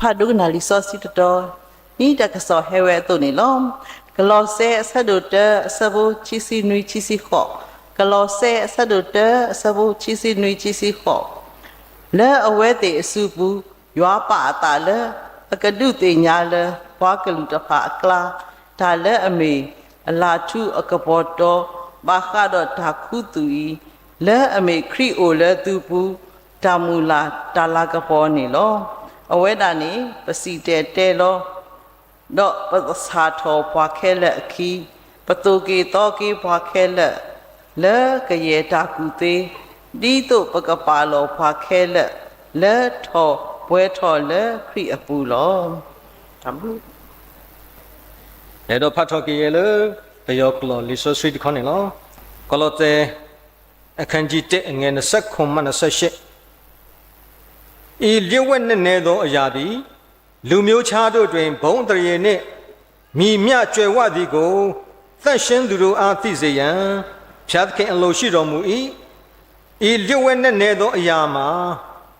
ဖးဒိကနၣ်လံာ်စီဆှံတတီၤ, ဒ်တၢ်ကစီၣ်ဟဲဝဲအသိးန့ၣ်လီၤ. ကလီးစဲအဆၢဒိၣ်တၢ အဆၢဖိခံဆံနွံ ခံဆံဃိး, ကလီးစဲအဆၢဒိၣ်တၢ အဆၢဖိခံဆံနွံ ခံဆံဃိး, လၢအဝဲသ့ၣ်အစုပူၤ ယွၤပာ်အသးလၢ အကဒုးသ့ၣ်ညါလၢ ပှၤကလုာ်တဖၣ်အကျါ တၢ်လၢအမ့ၢ် အလၤထူအကပီၤတီ ဘၣ်ဃးဒီးတၢ်ခူသူၣ်အံၤ, လၢအမ့ၢ်ခရံာ်အိၣ်လၢသုပူၤ တၢ်မုၢ်လၢ်တၢ်လၤကပီၤန့ၣ်လီၤ. အဝဲဒၣ်န့ၣ် ပစံၣ်တဲၤတဲလီၤ ဒီးပသဆၣ်ထီၣ်ပှၤခဲလၢာ်အခံ, ပသိၣ်က့ၤသီက့ၤပှၤခဲလၢာ် လၢကယဲၢ်တၢ်ကူၣ်သ့, ဒ်သိးပကပာ်လီၤပှၤခဲလၢာ် လၢထီၣ်ပှဲၤထီၣ်လၢခရံာ်အပူၤလီၤ. အဲၣ်ဒိးဖးထီၣ်က့ၤယဲလၢ ပယီၤကျိာ်လံာ်စီဆှံတခီန့ၣ်လီၤ. ကလီးစဲ အခန်းကြီးတစ် အငယ်နှစ်ဆယ့်ခုနစ်မှ နှစ်ဆယ့်ရှစ် ။- အီၤလၢဝဲနနဲၣ်သိးအယၤဒံး, လူမျိုးခြားတို့တွင် ဘုန်းအသရေနှင့် မည်မျှကြွယ်ဝသည်ကို သန့်ရှင်းသူတို့အား သိစေရန် ဘုရားသခင်အလိုရှိတော်မူ၏။ အီၤလၢဝဲနနဲၣ်သိးအယၤမး,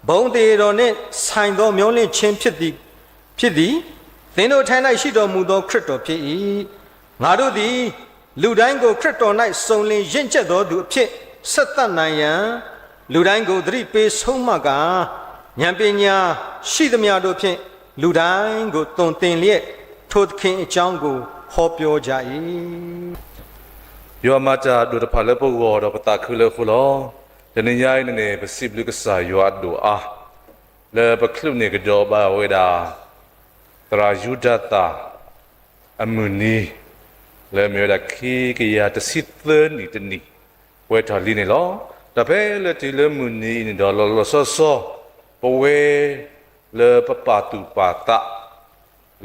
ဘုန်းအသရေတော်နှင့် ဆိုင်သောမျှော်လင့်ခြင်းဖြစ်သည်၊ ဖြစ်သည်။ သင်တို့အထဲ၌ရှိတော်မူသော ခရစ်တော်ဖြစ်၏။ ငါတို့သည် လူတိုင်းကို ခရစ်တော်၌စုံလင်ရင့်ကျက်သောသူအဖြစ် ဆက်သနိုင်ရန် လူတိုင်းကို သတိပေးဆုံးမကာ၊ ဉာဏ်ပညာရှိသမျှတို့ဖြင့် လူတိုင်းကိုသွန်သင်လျက် ထိုသခင်အကြောင်းကို ဟောပြောကြ၏။ ယွၤမၤတၢ်ဒိၣ်တဖၣ်လၢပဂီၢ်ဒီးပသးခုလၢအဃိလီၤ. တနံၤညါအံၤန့ၣ်န့ၣ် ပစံးဘျုးကစၢ်ယွၤအဒိၣ်အါ လၢပချုးန့ၢ်ကဒီးဘၣ်ဝဲဒၣ် သရၣ်ယူဒၤသၣ် အမုၢ်နံၤ လၢမ့ၢ်ဝဲဒၣ်ခံကယၤတဆံသၢနံၣ်တနံၣ် ပှဲၤထီၣ်လံန့ၣ်လီၤ. ဒီးဖဲလၢတုၤလၢမုၢ်နံၤအံၤန့ၣ်ဒီး လီၤလီၤဆီဆီ ပဝဲ လၢပပာ်သူၣ်ပာ်သး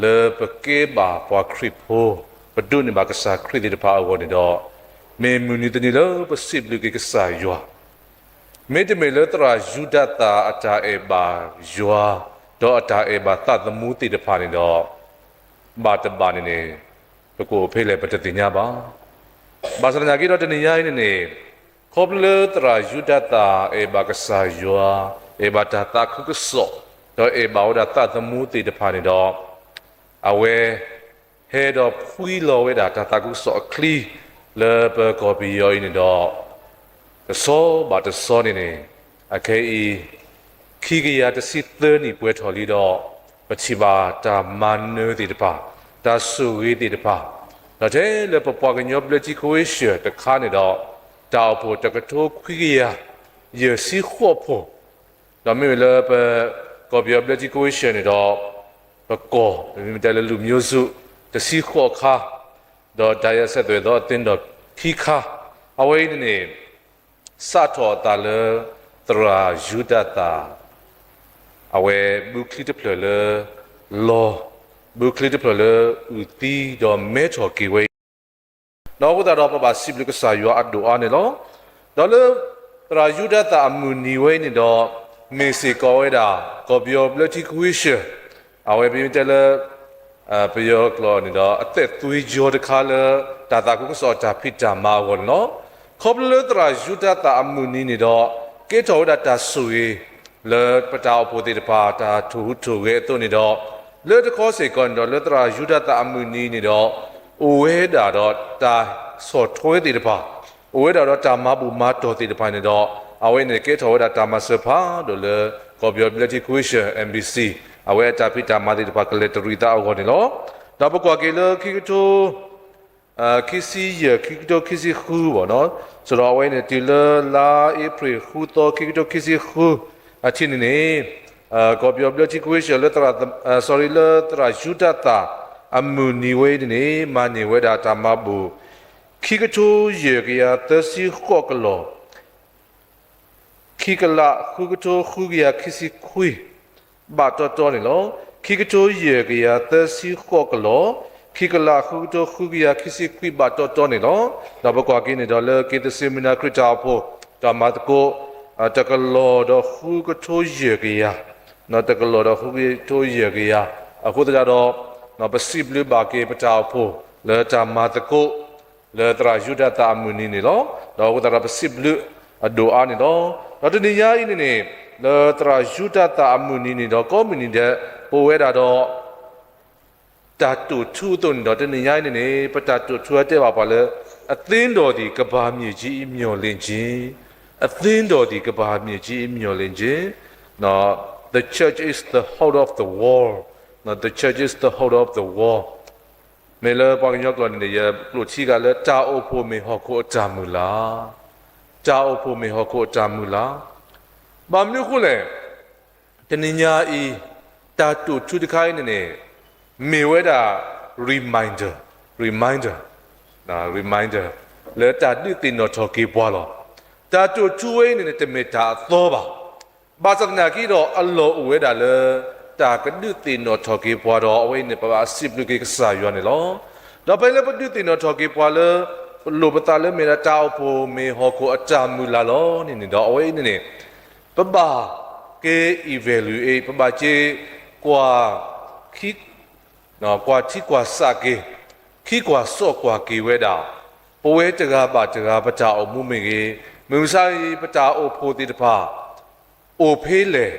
လၢပကဲဘၣ်ပှၤခရံာ်ဖိ ပဒိးန့ၢ်ဘၣ်ကစၢ်ခရံာ်သ့ၣ်တဖၣ်အဂီၢ်န့ၣ်ဒီး မ့ၢ်မုၢ်နံၤတနံၤလၢပစံးဘျုးက့ၤကစၢ်ယွၤ မ့တမ့ၢ်လၢသရၣ်ယူဒၤသၣ်အတၢ်အဲၣ်ဘၣ်ယွၤ ဒီးအတၢ်အဲၣ်ဘၣ်သးသမူသ့ၣ်တဖၣ်န့ၣ်ဒီး ဘၣ်တဘၣ်န့ၣ်န့ၣ် ပကအိၣ်ဖဲလဲၣ်ပတသ့ၣ်ညါဘၣ်. ဘၣ်ဆၣ်သနာ်က့ဒီးတနံၤညါအံၤန့ၣ်န့ၣ် ခီဖျိလၢသရၣ်ယူဒၤသၣ်အဲၣ်ဘၣ်ကစၢ်ယွၤ, အဲၣ်ဘၣ်တၢ်သးခုကစီၣ်, ဒီးအဲၣ်ဘၣ်ဝဲဒၣ်သးသမူသ့ၣ်တဖၣ်န့ၣ်ဒီး အဝဲ ဟဲဒီးဖှံလီၤဝဲဒၣ်တၢ်သးခုကစီၣ်အချံ လၢပကီၢ်ပယီၤအံၤန့ၣ်ဒီး တဆီဘၣ်တဆီန့ၣ်န့ၣ် အခဲအံၤ ခံကယၤတဆံသၢနံၣ်ပှဲၤထီၣ်လံဒီး ပထံၣ်ဘၣ်တၢ်မၤနၢၤသ့ၣ်တဖၣ်, တၢ်ဆိၣ်ဂ့ၤသ့ၣ်တဖၣ်, ဒီးထဲလၢပပှၤကညီဘျၢထံခဝ့ၡၢၣ်တခါန့ၣ်ဒီး တၢ်အိၣ်ဖှိၣ်တကထိခွံကယၤ ယဲၢ်ဆံဃိးဖှိၣ် ဒီးမ့မ့ၢ်လၢပ ကီၢ်ပယီၤဘျၢထံခဝ့ၡၢၣ်န့ၣ်ဒီး ပကီၢ် မ့မ့ၢ်တဲလၢလူမျိုးစု တဆံဃိးခါ, ဒီး ဓာတ်ရိုက်ဆက်သွယ်သောအသင်းတော် ခံခါ, အဝဲအံၤန့ၣ်န့ၣ် စးထီၣ်အသးလၢ သရၣ်ယူဒၤသၣ် အဝဲဘုချံတဖျၢၣ်လၢ လီၤ, ဘုချံတဖျၢၣ်လၢအုၣ်သံဒီးမဲထီၣ်က့ၤဝဲအံၤ ဒီးအဃိသတးဒီးပဘၣ်စံးဘျုးကစၢ်ယွၤအဒိၣ်အါန့ၣ်လီၤ. ဒီးလၢ သရၣ်ယူဒၤသၣ်အမုၢ်နံၤဝဲအံၤန့ၣ်ဒီး မ့ၢ်စ့ၢ်ကီးဝဲဒၣ် ကီၢ်ပယီၤဘျၢထံခဝ့ၡၢၣ် အဝဲပမ့ၢ်တဲလၢ ပယီၤကျိာ်န့ၣ်ဒီး အသက်သွေးကြောတခါလၢ တၢ်သးခုကစီၣ်အတၢ်ဖံးတၢ်မၤအဂီၢ်န့ၣ်လီၤ. ခီဖျိလၢသရၣ်ယူဒၤသၣ်အမုၢ်နံၤန့ၣ်ဒီး ကဲထီၣ်ဝဲဒၣ်တၢ်ဆိၣ်ဂ့ၤ လၢပတၢ်အိၣ်ဖှိၣ်သ့ၣ်တဖၣ် တၢ်ထိၣ်ဟူးထိၣ်ဂဲၤအသိးန့ၣ်ဒီး လၢတခီစ့ၢ်ကီးန့ၣ်ဒီး လၢသရၣ်ယူဒၤသၣ်အမုၢ်နံၤန့ၣ်ဒီး အိၣ်ဝဲဒၣ်ဒီးတၢ်ဆီၣ်ထွဲသ့ၣ်တဖၣ် အိၣ်ဝဲဒၣ်ဒီးတၢ်မၤဘူၣ်မၤတီၢ်သ့ၣ်တဖၣ်န့ၣ်ဒီး အဝဲန့ၣ်ကဲထီၣ်ဝဲဒၣ်တၢ်မၤစၢၤဖးဒိၣ်လၢ ကီၢ်ပယီၤဘျၢထံခဝ့ၡၢၣ် NBC အဝဲအတၢ်ဖံးတၢ်မၤသ့ၣ်တဖၣ်ကလဲၤတရံးသးအဂီၢ်န့ၣ်လီၤ. ဒီးပကွၢ်က့ၤလၢခံကထိ ခံဆံယဲၢ် ခံကထိခံဆံဃုဘၣ်နီၤ, စးထီၣ်အဝဲန့ၣ်တုၤလၢလါအ့ဖြ့ၣ်ဃုသီ ခံကထိခံဆံဃု အထံးန့ၣ်န့ၣ် ကီၢ်ပယီၤဘျၢထံခဝ့ၡၢၣ်လၢ သရၣ် sorry လၢသရၣ်ယူဒၤသၣ်အမုၢ်နံၤဝဲအံၤန့ၣ်န့ၣ် မၤန့ၢ်ဝဲဒၣ်တၢ်မၤဘူၣ် ခံကထိယဲၢ်ကယၤသၢဆံဃိးကလီၢ် ခံကလးဃုကထိဃုကယၤခံဆံခွံ ဘၣ်တီတီန့ၣ်လီၤ. ခံကထိယဲၢ်ကယၤသၢဆံဃိးကလီၢ် ခံကလးဃုကထိဃုကယၤခံဆံခွံ ဘၣ်တီတီန့ၣ်လီၤ. ဒီးပကွၢ်က့ၤန့ၣ်ဒီးလၢက့ၤသစ့မုၢ်နၤခရံာ်တၢ်အိၣ်ဖှိၣ် တၢ်မၤသကိး တကလီၢ်ဒီးဃုကထိယဲၢ်ကယၤ တကလီၢ်ဒီးဃုကထိယဲၢ်ကယၤ အဃိသတးဒီး ပစံးဘျုးဘၣ်က့ၤပတၢ်အိၣ်ဖှိၣ်လၢတၢ်မၤသကိး လၢသရၣ်ယူဒၤသၣ်အမုၢ်နံၤန့ၣ်လီၤ. ဒီးအဃိသတးဒီးပစံးဘျုးအဒိၣ်အါန့ၣ်လီၤ. ဒီးတနံၤညါအံၤန့ၣ်န့ၣ် လၢသရၣ်ယူဒၤသၣ်အမုၢ်နံၤန့ၣ်ဒီး ကိးမုၢ်နံၤဒဲး ပဝဲဒၣ်ဒီး တၢ်တိာ်ထူအသိးန့ၣ်ဒီး တနံၤညါအံၤန့ၣ်န့ၣ် ပတၢ်တိာ်ထူအတဲဘၣ်ပှၤလၢ အသင်းတော်သည် ကမ္ဘာမြေကြီး၏ မျှော်လင့်ခြင်း, အသင်းတော်သည် ကမ္ဘာမြေကြီး၏ မျှော်လင့်ခြင်း, The church is the hope of the world, The church is the hope of the world. မ့ၢ်လၢပှၤကညီကျိာ်န့ၣ်န့ၣ် ယကျိာ်ထံဂၤလၢ တၢ်အိၣ်ဖှိၣ်မ့ၢ်ဟီၣ်ခိၣ်အတၢ်မုၢ်လၢ်, တၢ်အိၣ်ဖှိၣ်မ့ၢ်ဟီၣ်ခိၣ်အတၢ်မုၢ်လၢ်. ဘၣ်မနုၤအဃိလဲၣ်, တနံၤညါအံၤ တၢ်တိာ်ထူတခါအံၤန့ၣ်န့ၣ် မ့ၢ်ဝဲဒၣ် reminder, reminder, reminder လၢတၢ်ဒုးသ့ၣ်နီၣ်ထီၣ်က့ၤပှၤလီၤ. တၢ်တိာ်ထူဝဲအံၤန့ၣ်န့ၣ် တမ့ၢ်တၢ်အသီဘၣ်. ဘၣ်ဆၣ်သနာ်က့ဒီး အလီၢ်အိၣ်ဝဲဒၣ်လၢ တၢ်ကဒုးသ့ၣ်နီၣ်ထီၣ်က့ၤပှၤဒီး အဝဲအံၤန့ၣ် ပဘၣ်စံးဘျုးက့ၤကစၢ်ယွၤန့ၣ်လီၤ. ဒီးဖဲလၢပဒုးသ့ၣ်နီၣ်ထီၣ်က့ၤပှၤလၢ ပလိၣ်ပသးလၢမ့ၢ်ဒၣ်တၢ်အိၣ်ဖှိၣ်မ့ၢ်ဟီၣ်ခိၣ်အတၢ်မုၢ်လၢ်လီၤန့ၣ်န့ၣ်ဒီး အဝဲအံၤန့ၣ်န့ၣ် ပဘၣ်က့ၤ evaluate ပဘၣ်က့ၤ ကွၢ် ကွၢ်ထံကွၢ်ဆးက့ၤ, ခံကွၢ်စိၣ်ကွၢ်က့ၤဝဲဒၣ်, ပဝဲတဂၤဘၣ်တဂၤ ပတၢ်အိၣ်မူမ့ၢ်ဂ့ၤ, မုၢ်မဆါအံၤ ပတၢ်အိၣ်ဖှိၣ်သ့ၣ်တဖၣ် အိၣ်ဖဲလဲၣ်,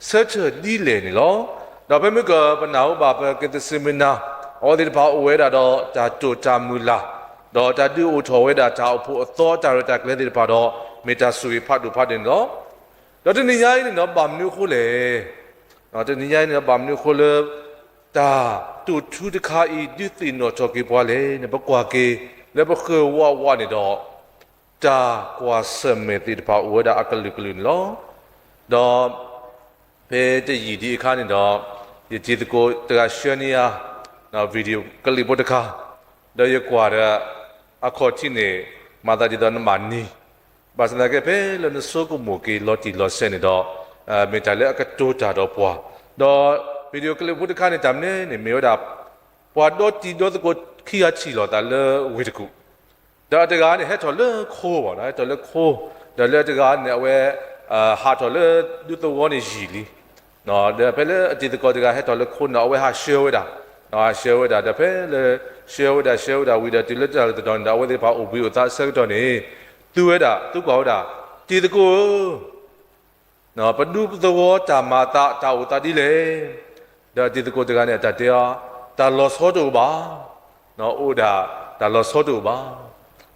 ဆၢထၢၣ်ဒ်လဲၣ်န့ၣ်လီၤ. ဒီးဖဲမုၢ်ကီၢ် ပနၢ်ဟူဘၣ်ပကသ့ၣ်စ့မုၢ်နၤ အဝဲသ့ၣ်တဖၣ်အိၣ်ဝဲဒၣ်ဒီး တၢ်တိာ်တၢ်မုၢ်လၢ်, ဒီးတၢ်ဒုးအိၣ်ထီၣ်ဝဲဒၣ် တၢ်အိၣ်ဖှိၣ်အသီ တၢ်ရဲၣ်တၢ်ကျဲၤသ့ၣ်တဖၣ်ဒီး မ့ၢ်တၢ်ဆိၣ်ဂ့ၤဖးဒိၣ်ဖးဒိၣ်န့ၣ်လီၤ. ဒီးတနံၤညါအံၤန့ၣ်ဒီး ဘၣ်မနုၤအဃိလဲၣ်, တနံၤညါအံၤန့ၣ်ဒီး ဘၣ်မနုၤအဃိလၢ တၢ်တိာ်ထူတခါအံၤ ဒုးသ့ၣ်နီၣ်ထီၣ်က့ၤပှၤလဲၣ်န့ၣ် ပကွၢ်က့ၤ လၢပဃၢၤဝးဝးန့ၣ်ဒီး တၢ်ကွၢ်ဆၢၣ်မဲာ်သ့ၣ်တဖၣ်အိၣ်ဝဲဒၣ်အကလုာ်ကလုာ်န့ၣ်လီၤ. ဒီး ဖဲတယံာ်ဒံးအခါန့ၣ်ဒီး ယတံၤသကိးတဂၤ ဆှၢန့ၢ်ယၤ video clip ဖိတခါ, ဒီးယကွၢ်ဒီး အခီၣ်ထံးန့ၣ် မၤသးဒ်သိးနဘၣ်နံၤ, ဘၣ်ဆၣ်သနာ်က့ ဖဲလၢနဆိကမိၣ်က့ၤလီၤတံၢ်လီၤဆဲးန့ၣ်ဒီး မ့ၢ်တၢ်လၢအကတိၤတၢ်ဒီးပှၤ, ဒီး video clip ဖိတခါန့ၣ် တၢ်မနုၤန့ၣ် မ့ၢ်ဝဲဒၣ် ပှၤဒီတံၤဒီသကိးခံဂၤထံၣ်လိာ်သးလၢဝ့ၢ်တကူၣ် ဒီးအတဂၤန့ၣ် ဟဲထီၣ်လၢခိဘၣ်, ဟဲထီၣ်လၢခိ, ဒီးလၢအတဂၤန့ၣ် အဝဲ ဟးထီၣ်လၢဒူသဝီန့ၣ်ယံာ်လံ. ဒီးဖဲလၢအတံၤသကိးတဂၤဟဲထီၣ်လၢခိန့ၣ် အဝဲဟးဆှၢဝဲဒၣ်, ဟးဆှၢဝဲဒၣ် ဒီးဖဲလၢ ဆှၢဝဲဒၣ် ဆှၢဝဲဒၣ်ဝံၤဒီး တုၤလၢတၢ်လီၢ်တတီၤန့ၣ်ဒီး အဝဲသ့ၣ်တဖၣ်အိၣ်ဘှံးအိၣ်သါအဆၢကတီၢ်န့ၣ် သူဝဲဒၣ် သူကွၢ်ဝဲဒၣ် တံၤသကိးဧၢ ပဒူသဝီတၢ်မၤအသး တၢ်အိၣ်သးဒ်လဲၣ်. ဒီးတံၤသကိးတဂၤန့ၣ် အတၢ်တဲအီၤ, တၢ်လီၤဆီတအိၣ်ဘၣ်, အိၣ်ဒၣ်တၢ်လီၤဆီတအိၣ်ဘၣ်.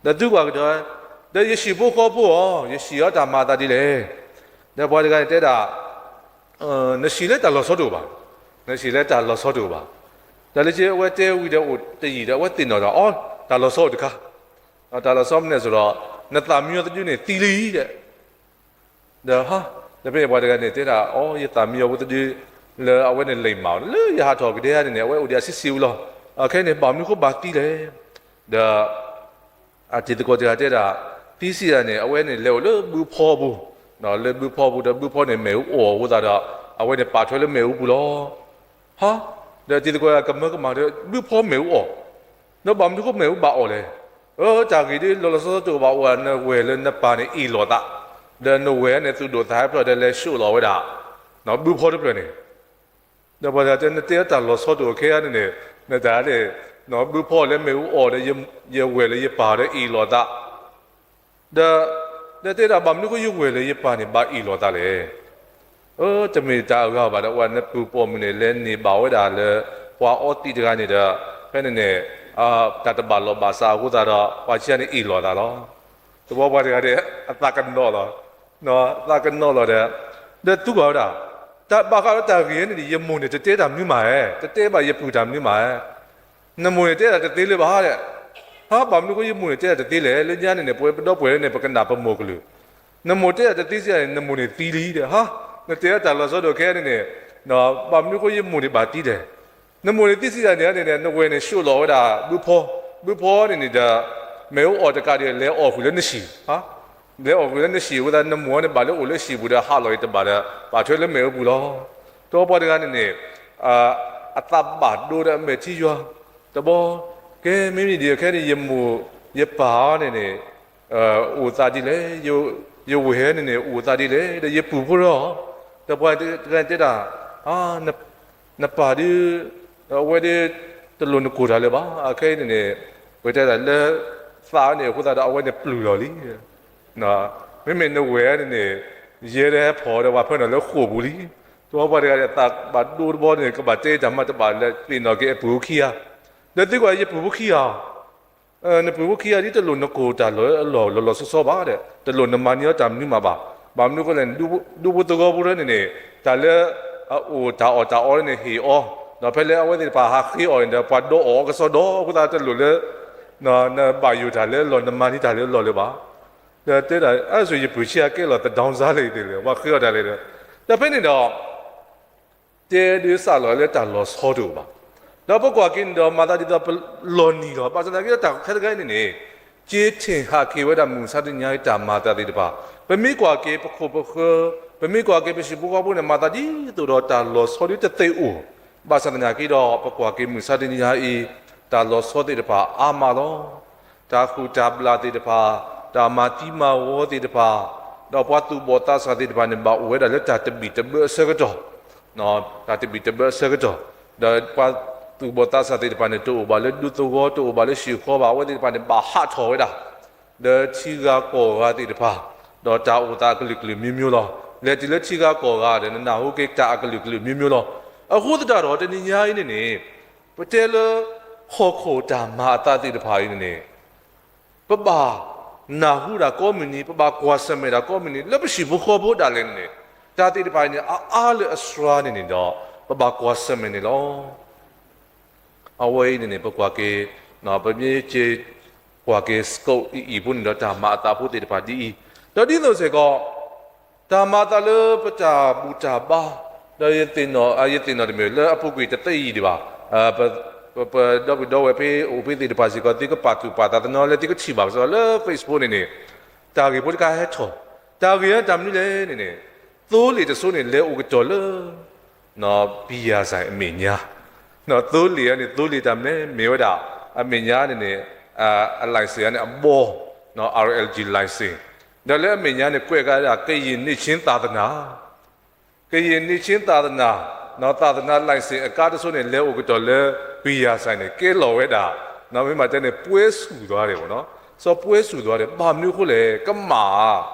ဒီးသုကွၢ်ကဒီး, ဒီးယဟံၣ်ဖိဃီဖိအီၤ ယဟံၣ်အီၤတၢ်မၤအသးဒ်လဲၣ်. ဒီးပှၤတဂၤန့ၣ်တဲဒၣ်, နဟံၣ်လၢတၢ်လီၤဆီတအိၣ်ဘၣ်, နဟံၣ်လၢတၢ်လီၤဆီတအိၣ်ဘၣ်. ဒီးလၢခံအဝဲတဲဝံၤဒီးအိၣ်တယံာ်ဒီး အဝဲသ့ၣ်နီၣ်ဒီး အိ တၢ်လီၤဆီအိၣ်တခါ, တၢ်လီၤဆီမနုၤလဲၣ်ဆိုတော့ နသးမံအီၤတဒုန့ၣ်သံလံဒီး ဒီး ဒီးဖဲန့ၣ်ပှၤတဂၤန့ၣ်တဲဒၣ်, အိ ယသးမံအီၤဖိတဒု လၢအဝဲန့ၣ်လဲၤမၤအီၤ လၢယဟးထီၣ်ကဒဲဧါန့ၣ်န့ၣ် အဝဲအိၣ်ဒံးအဆံးဆံးဝံၤလီၤ. အခဲအံၤန့ၣ် ဘၣ်မနုၤဃိဘၣ်သံလဲၣ်. ဒီး အတံၤသကိးတဂၤတဲဒၣ်, သံဆံးယၤန့ၣ် အဝဲန့ၣ်လဲၤအိၣ်လၢဘုဖီပူၤ, လၢဘုဖီပူၤဒီး ဘုဖီန့ၣ်မ့ၣ်အူအီၣ်အဃိသတးဒီး အဝဲန့ၣ်ပာ်ထွဲလၢမ့ၣ်အူပူၤလီၤ. ဟါ, ဒီးတံၤသကိးကမၢကမၣ်ဒီး ဘုဖီမ့ၣ်အူအီၣ်, ဒီးဘၣ်မနုၤဃိမ့ၣ်အူဘၣ်အီၣ်လဲၣ်. အၢ တၢ်ဂ့ၢ်ဒ်လီၤလီၤဆီဆီတအိၣ်ဘၣ်အိၣ်ဧါ, နဝဲၢ်လၢနပၢ်န့ၣ်အ့ၣ်လိာ်သး, ဒီးနဝဲၢ်န့ၣ်သူၣ်ဒိၣ်သးဟဲဖျိးဒီးလဲၤဆှိးလီၤဝဲဒၣ် ဘုဖီတဖျၢၣ်န့ၣ် ဒီးပှၤတဂၤတဲ နတဲအီၤတၢ်လီၤဆီတအိၣ်ခဲအံၤန့ၣ်န့ၣ်, နတၢ်န့ၣ် ဘုဖီလဲၤမ့ၣ်အူအီၣ်ဒီး ယဝဲၢ်လၢယပၢ်ဒီးအ့ၣ်လိာ်သး, ဒီး ဒီးတဲဒၣ်ဘၣ်မနုၤဃိယဝဲၢ်လၢယပၢ်န့ၣ် ဘၣ်အ့ၣ်လိာ်သးလဲၣ်. အၢ တမ့ၢ်တၢ်အဂၤဘၣ်ဒီး အဝဲနပုၢ်ပိာ်မုၣ်န့ၣ် လဲၤန့ၢ်ဘၣ်ဝဲဒၣ်လၢ ပှၤအီသံးတဂၤန့ၣ်ဒီး ဖဲန့ၣ်န့ၣ် တၢ်တဘၣ်လီၢ်ဘၣ်စးအဃိသတးဒီး ပှၤခံဂၤန့ၣ်အ့ၣ်လိာ်သးလီၤ. တဘျီပှၤတဂၤန့ၣ် အသးကနီၤလီၤ သးကနီၤလီၤဒီး ဒီးသူကွၢ်ဝဲဒၣ်, တၢ်ဘၣ်ဃးလၢတၢ်ဂ့ၢ်န့ၣ် ယမိၢ်န့ၣ် တတဲတၢ်မနုၤမးဧါ, တတဲဘၣ်ယပုၢ်တၢ်မနုၤမးဧါ, နမိၢ်န့ၣ်တဲဒၣ်တသ့လၢၤဘၣ်ဒီး, ဟါ ဘၣ်မနုၤဃိယမိၢ်န့ၣ်တဲဒၣ်တသ့လဲၣ်, လၢညါန့ၣ်န့ၣ် ပဝဲပဒီပုၢ်ဝဲၢ်န့ၣ် ပကနၣ်ပမိၢ်ကလုၢ်, နမိၢ်တဲဒၣ်တသ့စ့ၢ်န့ၣ် နမိၢ်န့ၣ်သံလံဒီး, ဟါ နတဲအီၤတၢ်လီၤဆီတအိၣ်ခဲအံၤန့ၣ်န့ၣ်, ဘၣ်မနုၤဃိယမိၢ်န့ၣ်ဘၣ်သံလဲၣ်. နမိၢ်န့ၣ်သံစ့ၢ်ယၤန့ၣ်န့ၣ် နဝဲၢ်န့ၣ်ဆှိးလီၤဝဲဒၣ်ဘုဖီ, ဘုဖီန့ၣ်န့ၣ်ဒီး မ့ၣ်အူအီၣ်တကးဒီး လဲၤအီၣ်ဃုာ်လၢနဟံၣ်, လဲၤအီၣ်ဃုာ်လၢနဟံၣ်အဃိသတး နမိၢ်န့ၣ်ဘၣ်လၢအိၣ်လၢဟံၣ်ပူၤဒီး ဟးလီၤအံၤတဘၣ်ဒီး ပာ်ထွဲလၢမ့ၣ်အူပူၤလီၤ. တဘျီပှၤတဂၤန့ၣ်န့ၣ် အသးဘၣ်ဒိဒီးအမဲာ်ထံယွၤ, တဘျီ, ကဲ မ့မ့ၢ်ဒ်အံၤခဲအံၤန့ၣ် ယမိၢ် ယပၢ်န့ၣ်န့ၣ် အိၣ်သးဒ်လဲၣ်, ယဝဲၢ်န့ၣ်န့ၣ် အိၣ်သးဒ်လဲၣ်, ဒီးယပုၢ်ဖိဒီး, ဒီးပှၤတဂၤန့ၣ်တဲဒၣ်, နပၢ်ဒုး အဝဲဒၣ် တလိၣ်နကိၢ်တၢ်လၢၤဘၣ်, အခဲအံၤန့ၣ်န့ၣ် ပတဲဒၣ်လၢ သးန့ၣ်အဃိသတးဒီး အဝဲန့ၣ်ပျုၢ်လီၤလံ. မ့မ့ၢ်နဝဲၢ်န့ၣ်န့ၣ် ယဲဒၣ်ဟဲဖီၣ်ဒီးပှၤဖၢနုာ်လၢဃိာ်ပူၤလံ. တဝီပှၤတဂၤဒီး သးဘၣ်ဒိတဘီန့ၣ် ကဘၣ်တဲတၢ်မၤတဘၣ်လၢသ့ၣ်နီၣ်က့ၤအပုၢ်ခံဂၤ, ဒီးသံကွၢ် ယပုၢ်ဖိခံဂၤဧါ, နပုၢ်ဖိခံဂၤဒ်တလိၣ်နကိၢ်တၢ်လီၢ်အလီၢ်လီၤလီၤဆီဆီဘၣ်ဒီး တလိၣ်နမၤန့ၢ်အီၤတၢ်မနုၤမးဘၣ်. ဘၣ်မနုၤအဃိလဲၣ်န့ၣ် ဒူဖိသဝီဖိန့ၣ်န့ၣ် တၢ်လၢအအိၣ်တၢ်အီၣ်တၢ်အီန့ၣ်န့ၣ် ဟ့ၣ်အီၤ, ဒီးဖဲလၢအဝဲသ့ၣ်တဖၣ်ဟးဃ့အီၣ်န့ၣ်ဒီး ပှၤဒီးအီၣ်အီၤကစီဒီအဃိသတး တလိၣ်လၢ နဘၣ်ယိၣ်တၢ်လၢအလီၢ် နမၤန့ၢ်တၢ်လၢအလီၢ်လၢၤဘၣ်. ဒီးတဲဒၣ် အါ ဆိယပုၢ်ဆံးအကဲလီၤ သဒၢစါလၢအံၤသ့ၣ်လဲၣ် ပှၤဃ့အီၣ်တၢ်လဲၣ်ဒီး, ဒီးဖဲန့ၣ်ဒီး တဲဒုးစးလီၤလၢတၢ်လီၤဆီတအိၣ်ဘၣ်. ဒီးပကွၢ်က့ၤန့ၣ်ဒီး မၤသးဒ်သိးပလီၤနံၤလီၤ. ဘၣ်ဆၣ်သနာ်က့ဒီးတၢ်ခဲတခါအံၤန့ၣ်န့ၣ် က့ထံၣ်ဟးက့ၤဝဲဒၣ်မုၢ်မဆါတနံၤညါအံၤတၢ်မၤအသးသ့ၣ်တဖၣ်, ပမ့ၢ်ကွၢ်က့ၤပခိၣ်ပဃၢၤ, ပမ့ၢ်ကွၢ်က့ၤပဟံၣ်ဖိဃီဖိန့ၣ် မၤသးဒ်သိးဒီးတၢ်လီၤဆီဒ်တသ့အိၣ်, ဘၣ်ဆၣ်သနာ်က့ဒီး ပကွၢ်က့ၤမုၢ်မဆါတနံၤညါအံၤ တၢ်လီၤဆီသ့ၣ်တဖၣ်အါမးလီၤ. တၢ်ဃုာ်တၢ်ဘျၣ်သ့ၣ်တဖၣ်, တၢ်မၤသံမၤဝီသ့ၣ်တဖၣ်, ဒီးပှၤသူၣ်ဘီၣ်သးစၢ်သ့ၣ်တဖၣ်န့ၣ် ဘၣ်အိၣ်ဝဲဒၣ်လၢတၢ်တဘံၣ်တဘၢအဆၢကတီၢ်, တၢ်တဘံၣ်တဘၢအဆၢကတီၢ်, ဒီးပှၤသူၣ်ဘီၣ်သးစၢ်သ့ၣ်တဖၣ်န့ၣ် တအိၣ်ဘၣ်လၢဒူသဝီ တအိၣ်ဘၣ်လၢဟံၣ်ဃီဘၣ်, အဝဲသ့ၣ်တဖၣ်န့ၣ် ဘၣ်ဟးထီၣ်ဝဲဒၣ် ဒီးထံဂၤကီၢ်ဂၤသ့ၣ်တဖၣ်, ဒီးတၢ်အိၣ်သးအကလုာ်ကလုာ်မျိုးမျိုးလီၤ. လဲၤတုၤလၢထံဂၤကီၢ်ဂၤဒီး နနၢ်ဟူက့ၤတၢ်အကလုာ်ကလုာ်မျိုးမျိုးလီၤ. အဃိသတးဒီး တနံၤညါအံၤန့ၣ်န့ၣ် ပတဲလၢ ဟီၣ်ခိၣ်တၢ်မၤအသးသ့ၣ်တဖၣ်အံၤန့ၣ်န့ၣ် ပဘၣ်နၢ်ဟူတၢ်ကိးမုၢ်နံၤ, ပဘၣ်ကွၢ်ဆၢၣ်မဲာ်တၢ်ကိးမုၢ်နံၤ, လၢပဟံၣ်ဖိဃီဖိဒၣ်လဲာ်န့ၣ်န့ၣ် တၢ်သ့ၣ်တဖၣ်အံၤန့ၣ် အအါလၢအစှၤန့ၣ်န့ၣ်ဒီး ပဘၣ်ကွၢ်ဆၢၣ်မဲာ်န့ၣ်လီၤ. အဝဲအံၤန့ၣ်န့ၣ် ပကွၢ်က့ၤ, ပမ့ၢ်က့ၤ ကွၢ်က့ၤ scope အံၤအံၤဖိန့ၣ်ဒီး တၢ်မၤအသးဖိသ့ၣ်တဖၣ်ဒ်အံၤ, ဒီးဒ်သိးစ့ၢ်ကီး တၢ်မၤအသးလၢပတၢ်ဘူၣ်တၢ်ဘါ, ဒီးယသ့ၣ်နီၣ်, ယသ့ၣ်နီၣ်တမ့ၢ်လၢအပူၤကွံာ်တသ့အံၤဒံးဘၣ်. ပဒီပုၢ်ဒီဝဲၢ်ဖဲအိၣ်ဖဲသ့ၣ်တဖၣ်စ့ၢ်ကီး သုကပာ်သူၣ်ပာ်သးသနီလၢသုကထံၣ်ဘၣ်ကစီဒီလၢ Facebook န့ၣ်န့ၣ် တၢ်ဂ့ၢ်ဖိတခါဟဲထီၣ်, တၢ်ဂ့ၢ်တၢ်မနုၤလဲၣ်န့ၣ်န့ၣ် သိလ့ၣ်တစိန့ၣ် လဲၤအိၣ်ကတီၢ်လၢ ပံၤယၤစဲၣ်အမဲာ်ညါ, သိလ့ၣ်န့ၣ် သိလ့ၣ်တၢ်မနုၤလဲၣ် မ့ၢ်ဝဲဒၣ် အမဲာ်ညါန့ၣ်န့ၣ် အ license န့ၣ် အဘီ RLG license, ဒီးလၢအမဲာ်ညါန့ၣ် ကွဲးကဒါ ကရင်နှစ်ခြင်းသာသနာ, ကရင်နှစ်ခြင်းသာသနာ, သာသနာ license အကါတစိန့ၣ် လဲၤအိၣ်ကတီၢ်လၢ ပံၤယၤစဲၣ်န့ၣ် ကဲလီၤဝဲဒၣ်, မ့ၢ်မၤတဲန့ၣ် ပွဲဆူသွားတယ်ပေါ့နော်, စီၤပွဲဆူသွားတယ်, ဘၣ်မနုၤအဃိလဲၣ် ကမၣ်ဧါ.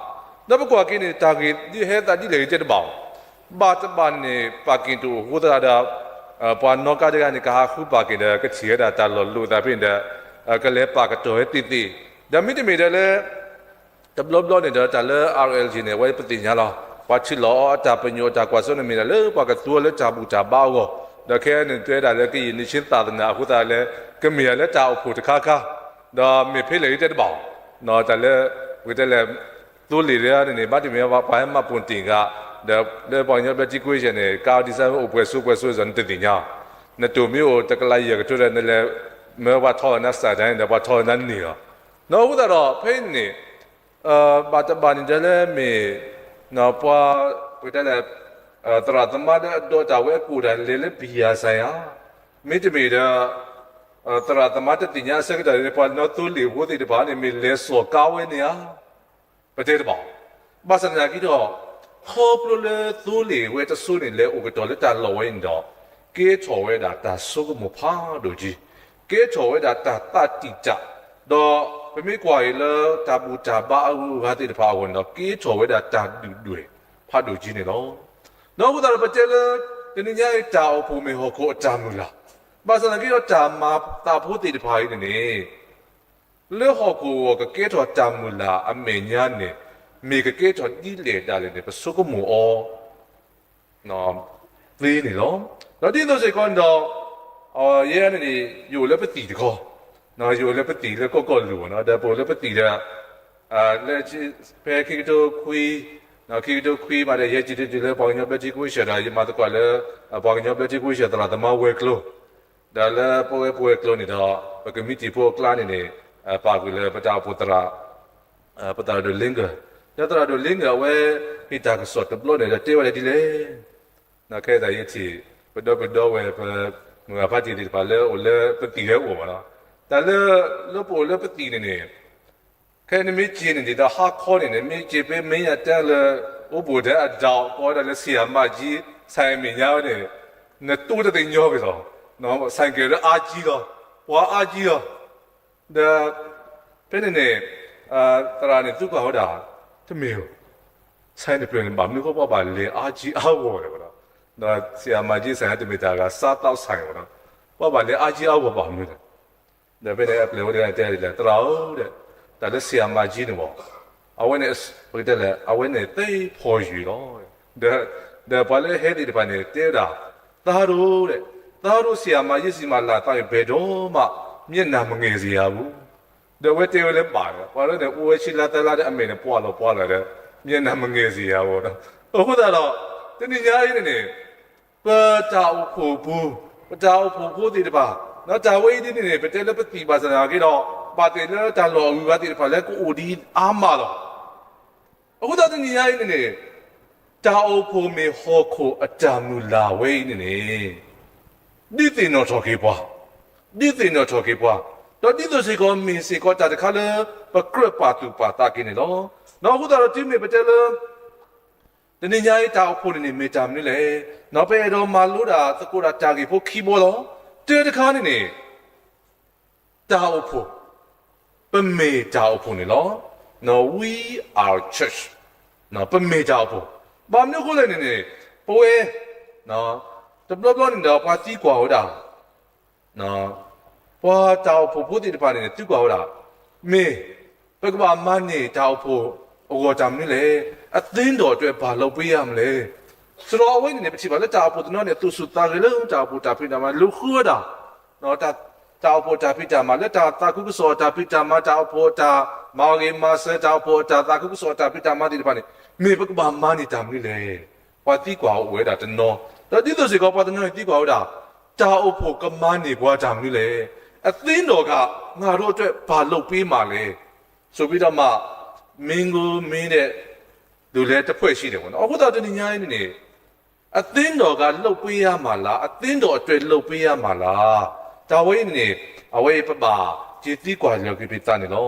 ဒီးပကွၢ်က့ၤန့ၣ် တၢ်ဂ့ၢ်ဒ်ဟဲသးဒ်လဲၣ်ဂ့ၤတဲတဘၣ်, ဘၣ်တဘၣ်န့ၣ် ပာ်က့ၤတအိၣ်အဃိသတးဒီး ပှၤနီၣ်ကါတဂၤန့ၣ် ကဟးဃုပာ်က့ၤဒီး ကထံၣ်ဝဲဒၣ်တၢ်လီၤလိာ်သးဖဲန့ၣ်ဒီး ကလဲၤပာ်ကတီၢ်ဝဲသ့ၣ်သ့ၣ်, ဒီးမ့တမ့ၢ်ဒီးလၢ တဘျီဘျီန့ၣ်ဒီး တၢ်လၢ RLG န့ၣ် အဝဲပသ့ၣ်ညါလီၤ. ပှၤထုးလီၤအီၤအတၢ်ပညိၣ်အတၢ်ကွၢ်စိန့ၣ်မ့ၢ်ဒၣ်လၢပှၤကသူအီၤလၢတၢ်ဘူၣ်တၢ်ဘါအဂီၢ်, ဒီးခဲအံၤန့ၣ်တဲဒၣ်လၢကရင်နှစ်ခြင်းသာသနာအဃိသတးလၢ ကမ့ၢ်ဒၣ်လၢတၢ်အိၣ်ဖှိၣ်တခါခါ, ဒီးမ့ၢ်ဖဲလဲၣ်ဂ့ၤတဲတဘၣ်, တၢ်လၢ ပကတဲလဲၣ် သိလ့ၣ်ဒၣ်န့ၣ်န့ၣ် ဘၣ်တမ့ၢ်ပှၤဟဲမၤပိာ်တ့ၢ်ဂၤ, ဒီးလၢပှၤကညီဘျၢထံခဝ့ၡၢၣ်န့ၣ် ကါဒံစၢ်အိၣ်ပှဲၤစိပှဲၤစိစ့ၢ် နတသ့ၣ်ညါ, နတိၢ်မ့ၢ်အိၣ်တကလးယဲၢ်ကထိဒီး နလဲၤမၢပှၤထီၣ်နၤစးဒၣ်န့ၣ်ဒီး ပှၤထီၣ်နၤန့ၢ်လီၤ. နီၢ်အဃိသတးဒီး ဖဲအံၤန့ၣ် ဘၣ်တဘၣ်န့ၣ်ဒီးလၢမ့ၢ် ပှၤ ပကတဲလဲၣ် သရၣ်သမါလၢအဒိးတၢ်ဝဲအကိၣ်ဒၣ်လဲာ်လၢ ပံၤယၤစဲၣ်ဧါ, မ့တမ့ၢ်ဒီး သရၣ်သမါတသ့ၣ်ညါအဆၢကတီၢ်န့ၣ် ပှၤနီၣ်သိလ့ၣ်ဖိသ့ၣ်တဖၣ်န့ၣ် မ့ၢ်လဲၤစိာ်ကါဝဲန့ၣ်ဧါ, ပတဲတဘၣ်. ဘၣ်ဆၣ်သနာ်က့ဒီး ခီဖျိလၢသိလ့ၣ်ဝဲတစိန့ၣ် လဲၤအိၣ်ကတီၢ်လၢတၢ်လီၢ်ဝဲန့ၣ်ဒီး ကဲထီၣ်ဝဲဒၣ်တၢ်ဆိကမိၣ်ဖးဒိၣ်က့, ကဲထီၣ်ဝဲဒၣ်တၢ်သးတံာ်တာ်, ဒီးပမ့ၢ်ကွၢ်အံၤလၢတၢ်ဘူၣ်တၢ်ဘါအဂုၤအဂၤသ့ၣ်တဖၣ်အဂီၢ်န့ၣ်ဒီး ကဲထီၣ်ဝဲဒၣ်တၢ်ဒုၣ်ဒွဲၣ်ဖးဒိၣ်က့န့ၣ်လီၤ. နီၢ်အဃိသတးဒီး ပတဲလၢ တနံၤညါအံၤ တၢ်အိၣ်ဖှိၣ်မ့ၢ်ဟီၣ်ခိၣ်အတၢ်မုၢ်လၢ်, ဘၣ်ဆၣ်သနာ်က့ဒီး တၢ်မၤသးဖိသ့ၣ်တဖၣ်အံၤန့ၣ်န့ၣ် လၢဟီၣ်ခိၣ်အဂီၢ်ကကဲထီၣ်တၢ်မုၢ်လၢ်အမဲာ်ညါန့ၣ် မ့ၢ်ကကဲထီၣ်ဒ်လဲၣ်ဒၣ်လဲာ်န့ၣ် ပဆိကမိၣ်အီၤသ့န့ၣ်လီၤ. ဒီးဒ်သိးစ့ၢ်ကီးန့ၣ်ဒီး ယဲန့ၣ်န့ၣ် ယအိၣ်လၢပသံၣ်တခီ, ယအိၣ်လၢပသံၣ်လၢကီၢ်ကီၢ်လူၤဘၣ်နီၤ, ဒီးပအိၣ်လၢပသံၣ်ဒီး လၢ ဖဲခံကထိခွံ, ခံကထိခွံမးဒီး ယဟဲစံၣ်တဲၤတဲၤလၢပှၤကညီဘျၢထံခဝ့ၡၢၣ်ဒီး ယမၤသကိးလၢ ပှၤကညီဘျၢထံခဝ့ၡၢၣ်သရၣ်သမါဝဲၤကျိၤ, ဒီးလၢပဝဲပဝဲၤကျိၤန့ၣ်ဒီး ပကမံးတံာ်ဖိအကျါန့ၣ်န့ၣ် ပာ်ကွံာ်လၢပတၢ်အိၣ်ဖှိၣ်သရၣ် ပသရၣ်ဒိၣ်လ့ငၢၢ်, ဒီးသရၣ်ဒိၣ်လ့ငၢၢ်အဝဲ ဟ့ၣ်တၢ်ကစီၣ်တဘျီန့ၣ်ဒီးတဲဝဲဒၣ်ဒ်လဲၣ်, ခဲအံၤယထံၣ် ပဒီပုၢ်ဒီဝဲၢ် ပမုၢ်ဂၤဖးတံၢ်သ့ၣ်တဖၣ်လၢအိၣ်လၢပသံၣ်ဟဲအိၣ်ဘၣ်နီၤ, တၢ်လၢ လၢပအိၣ်လၢပသံၣ်န့ၣ်န့ၣ် ခဲအံၤနမ့ၢ်က့ၤန့ၣ်ဒ်သိးဟါခီန့ၣ်န့ၣ် မ့ၢ်က့ၤဖဲမ့ၢ်ယတဲလၢ အိၣ်ဘူးဒီးအဒၣ် ကိးဝဲဒၣ်လၢ ဆရာမကြီး ဆိုင်အမဲာ်ညါန့ၣ် နတိတသ့ၣ်ညီက့ၤလီၤ, ဆိုင်ကယ်လၢအါကံလီၤ, ပှၤအါကံလီၤ, ဒီး ဖဲန့ၣ်န့ၣ် သရၣ်န့ၣ်သုကွၢ်ဝဲဒၣ် တမ့ၢ်ဧိၤ, ဆၣ်တဖျၢၣ်န့ၣ် ဘၣ်မနုၤအဃိပှၤဘၣ်လဲၤအါကံအါဂီၢ်လဲၣ်ဝဲဒီး, ဒီးဆရာမကြီးဆၣ်တမ့ၢ်တၢ်ဂၤ စားသောက်ဆိုင် ဝဲဒီး, ပှၤဘၣ်လဲၤအါကံအါဂီၢ်ဘၣ်မနုၤလဲၣ်. ဒီးဖဲန့ၣ်အပျဲၢ်ဝဲတဂၤတဲဒ်လဲၣ်, သရၣ်ဧၢ, တၢ်လၢဆရာမကြီးန့ၣ်ဘၣ်, အဝဲန့ၣ် ပကတဲလဲၣ် အဝဲန့ၣ်သ့ဖီယွံၤလီၤ. ဒီး ဒီးပှၤလၢဟဲသ့ၣ်တဖၣ်န့ၣ် တဲဝဲဒၣ်, သားတို့, သားတို့ဆရာမကြီးဆီမှာလာသောက်ရင် ဘယ်တော့မှမျက်နှာမငယ်စေရဘူး. ဒီးအဝဲတဲဝဲလၢဘၣ်ဒီး ပှၤလၢန့ၣ် အိၣ်ဝဲဆံလါသၢလါဒီး အမဲာ်န့ၣ်ပှၢ်လီၤပှၢ်လီၤဒီး မျက်နှာမငယ်စေရဘူးဒီး, အဃိသတးဒီး တနံၤညါအံၤန့ၣ်န့ၣ် ပတၢ်အိၣ်ဖှိၣ်ပူၤ, ပတၢ်အိၣ်ဖှိၣ်ဖိသ့ၣ်တဖၣ်, ဒီးတၢ်ဝဲအံၤဒ်န့ၣ်န့ၣ် ပတဲလၢပသံၣ်ဘၣ်ဆၣ်သနာ်က့ဒီး ဘၣ်သ့ၣ်လၢတၢ်လီၢ်အဂုၤအဂၤသ့ၣ်တဖၣ်လၢကအိၣ်ဒ်အါမးလီၤ. အဃိသတးတနံၤညါအံၤန့ၣ်န့ၣ် တၢ်အိၣ်ဖှိၣ်မ့ၢ်ဟီၣ်ခိၣ်အတၢ်မုၢ်လၢ်ဝဲအံၤန့ၣ်န့ၣ် ဒုးသ့ၣ်နီၣ်ထီၣ်က့ၤပှၤ, ဒုးသ့ၣ်နီၣ်ထီၣ်က့ၤပှၤ, ဒီးဒ်သိးစ့ၢ်ကီးမ့ၢ်စ့ၢ်ကီးတၢ်တခါလၢ ပကြၢးပာ်သူၣ်ပာ်သးက့ၤန့ၣ်လီၤ. ဒီးအဃိသတးဒီးတုၤမ့ၢ်ပတဲလၢ တနံၤညါအံၤတၢ်အိၣ်ဖှိၣ်န့ၣ်န့ၣ် မ့ၢ်တၢ်မနုၤလဲၣ်. ဒီးပအဲၣ်ဒိးမၤလိဒၣ်သကိးဒၣ်တၢ်ဂ့ၢ်ဖိခံဘီလီၤ. တၢတခါန့ၣ်န့ၣ် တၢ်အိၣ်ဖှိၣ်, ပမ့ၢ်တၢ်အိၣ်ဖှိၣ်န့ၣ်လီၤ. We are church, ပမ့ၢ်တၢ်အိၣ်ဖှိၣ်, ဘၣ်မနုၤအဃိလဲၣ်န့ၣ်န့ၣ် ပဝဲ တဘျီဘျီန့ၣ်ဒီးပှၤသံကွၢ်ဝဲဒၣ် ပှၤတၢ်အိၣ်ဖှိၣ်ဖိသ့ၣ်တဖၣ်န့ၣ်န့ၣ် သံကွၢ်ဝဲဒၣ်, မ့ၢ်ပကဘၣ်မၤန့ၢ်တၢ်အိၣ်ဖှိၣ်အဂီၢ်တၢ်မနုၤလဲၣ်. အသင်းတော်အတွက် ဘာလုပ်ပေးရမလဲ. ဆိုတော့ အဝဲန့ၣ်န့ၣ် ပထံၣ်ဘၣ်လၢတၢ်အိၣ်ဖှိၣ်တနီၤန့ၣ် သူၣ်ဆူၣ်သးဂဲၤလၢတၢ်အိၣ်ဖှိၣ်တၢ်ဖံးတၢ်မၤ လူၤဃုဝဲဒၣ် တၢ်အိၣ်ဖှိၣ်တၢ်ဖံးတၢ်မၤ လၢတၢ်သးခုကစီၣ်အတၢ်ဖံးတၢ်မၤ တၢ်အိၣ်ဖှိၣ်အတၢ်မၤဂ့ၤမၤစၢၤ တၢ်အိၣ်ဖှိၣ်အတၢ်သးခုကစီၣ်အတၢ်ဖံးတၢ်မၤသ့ၣ်တဖၣ်န့ၣ် မ့ၢ်ပကဘၣ်မၤန့ၢ်တၢ်မနုၤလဲၣ်. ပှၤသံကွၢ်အိၣ်ဝဲဒၣ်တနီၤ, ဒီးဒ်သိးစ့ၢ်ကီးပှၤတနီၤန့ၣ် သံကွၢ်ဝဲဒၣ်, တၢ်အိၣ်ဖှိၣ်ကမၤန့ၢ်ပှၤတၢ်မနုၤလဲၣ်. အသင်းတော်က ငါတို့အတွက် ဘာလုပ်ပေးမှာလဲ. ဆိုပြီးတော့မှ မေးခွန်းမေးတဲ့ လူလည်းတစ်ဖွဲ့ရှိတယ်ပေါ့နော်. အဃိသတးတနံၤညါအံၤန့ၣ်န့ၣ် အသင်းတော်က လုပ်ပေးရမှာလား, အသင်းတော်အတွက် လုပ်ပေးရမှာလား. တၢ်ဝဲအံၤန့ၣ်န့ၣ် အဝဲအံၤပဘၣ်က့ၤသံကွၢ်လၢာ်က့ၤပသးန့ၣ်လီၤ.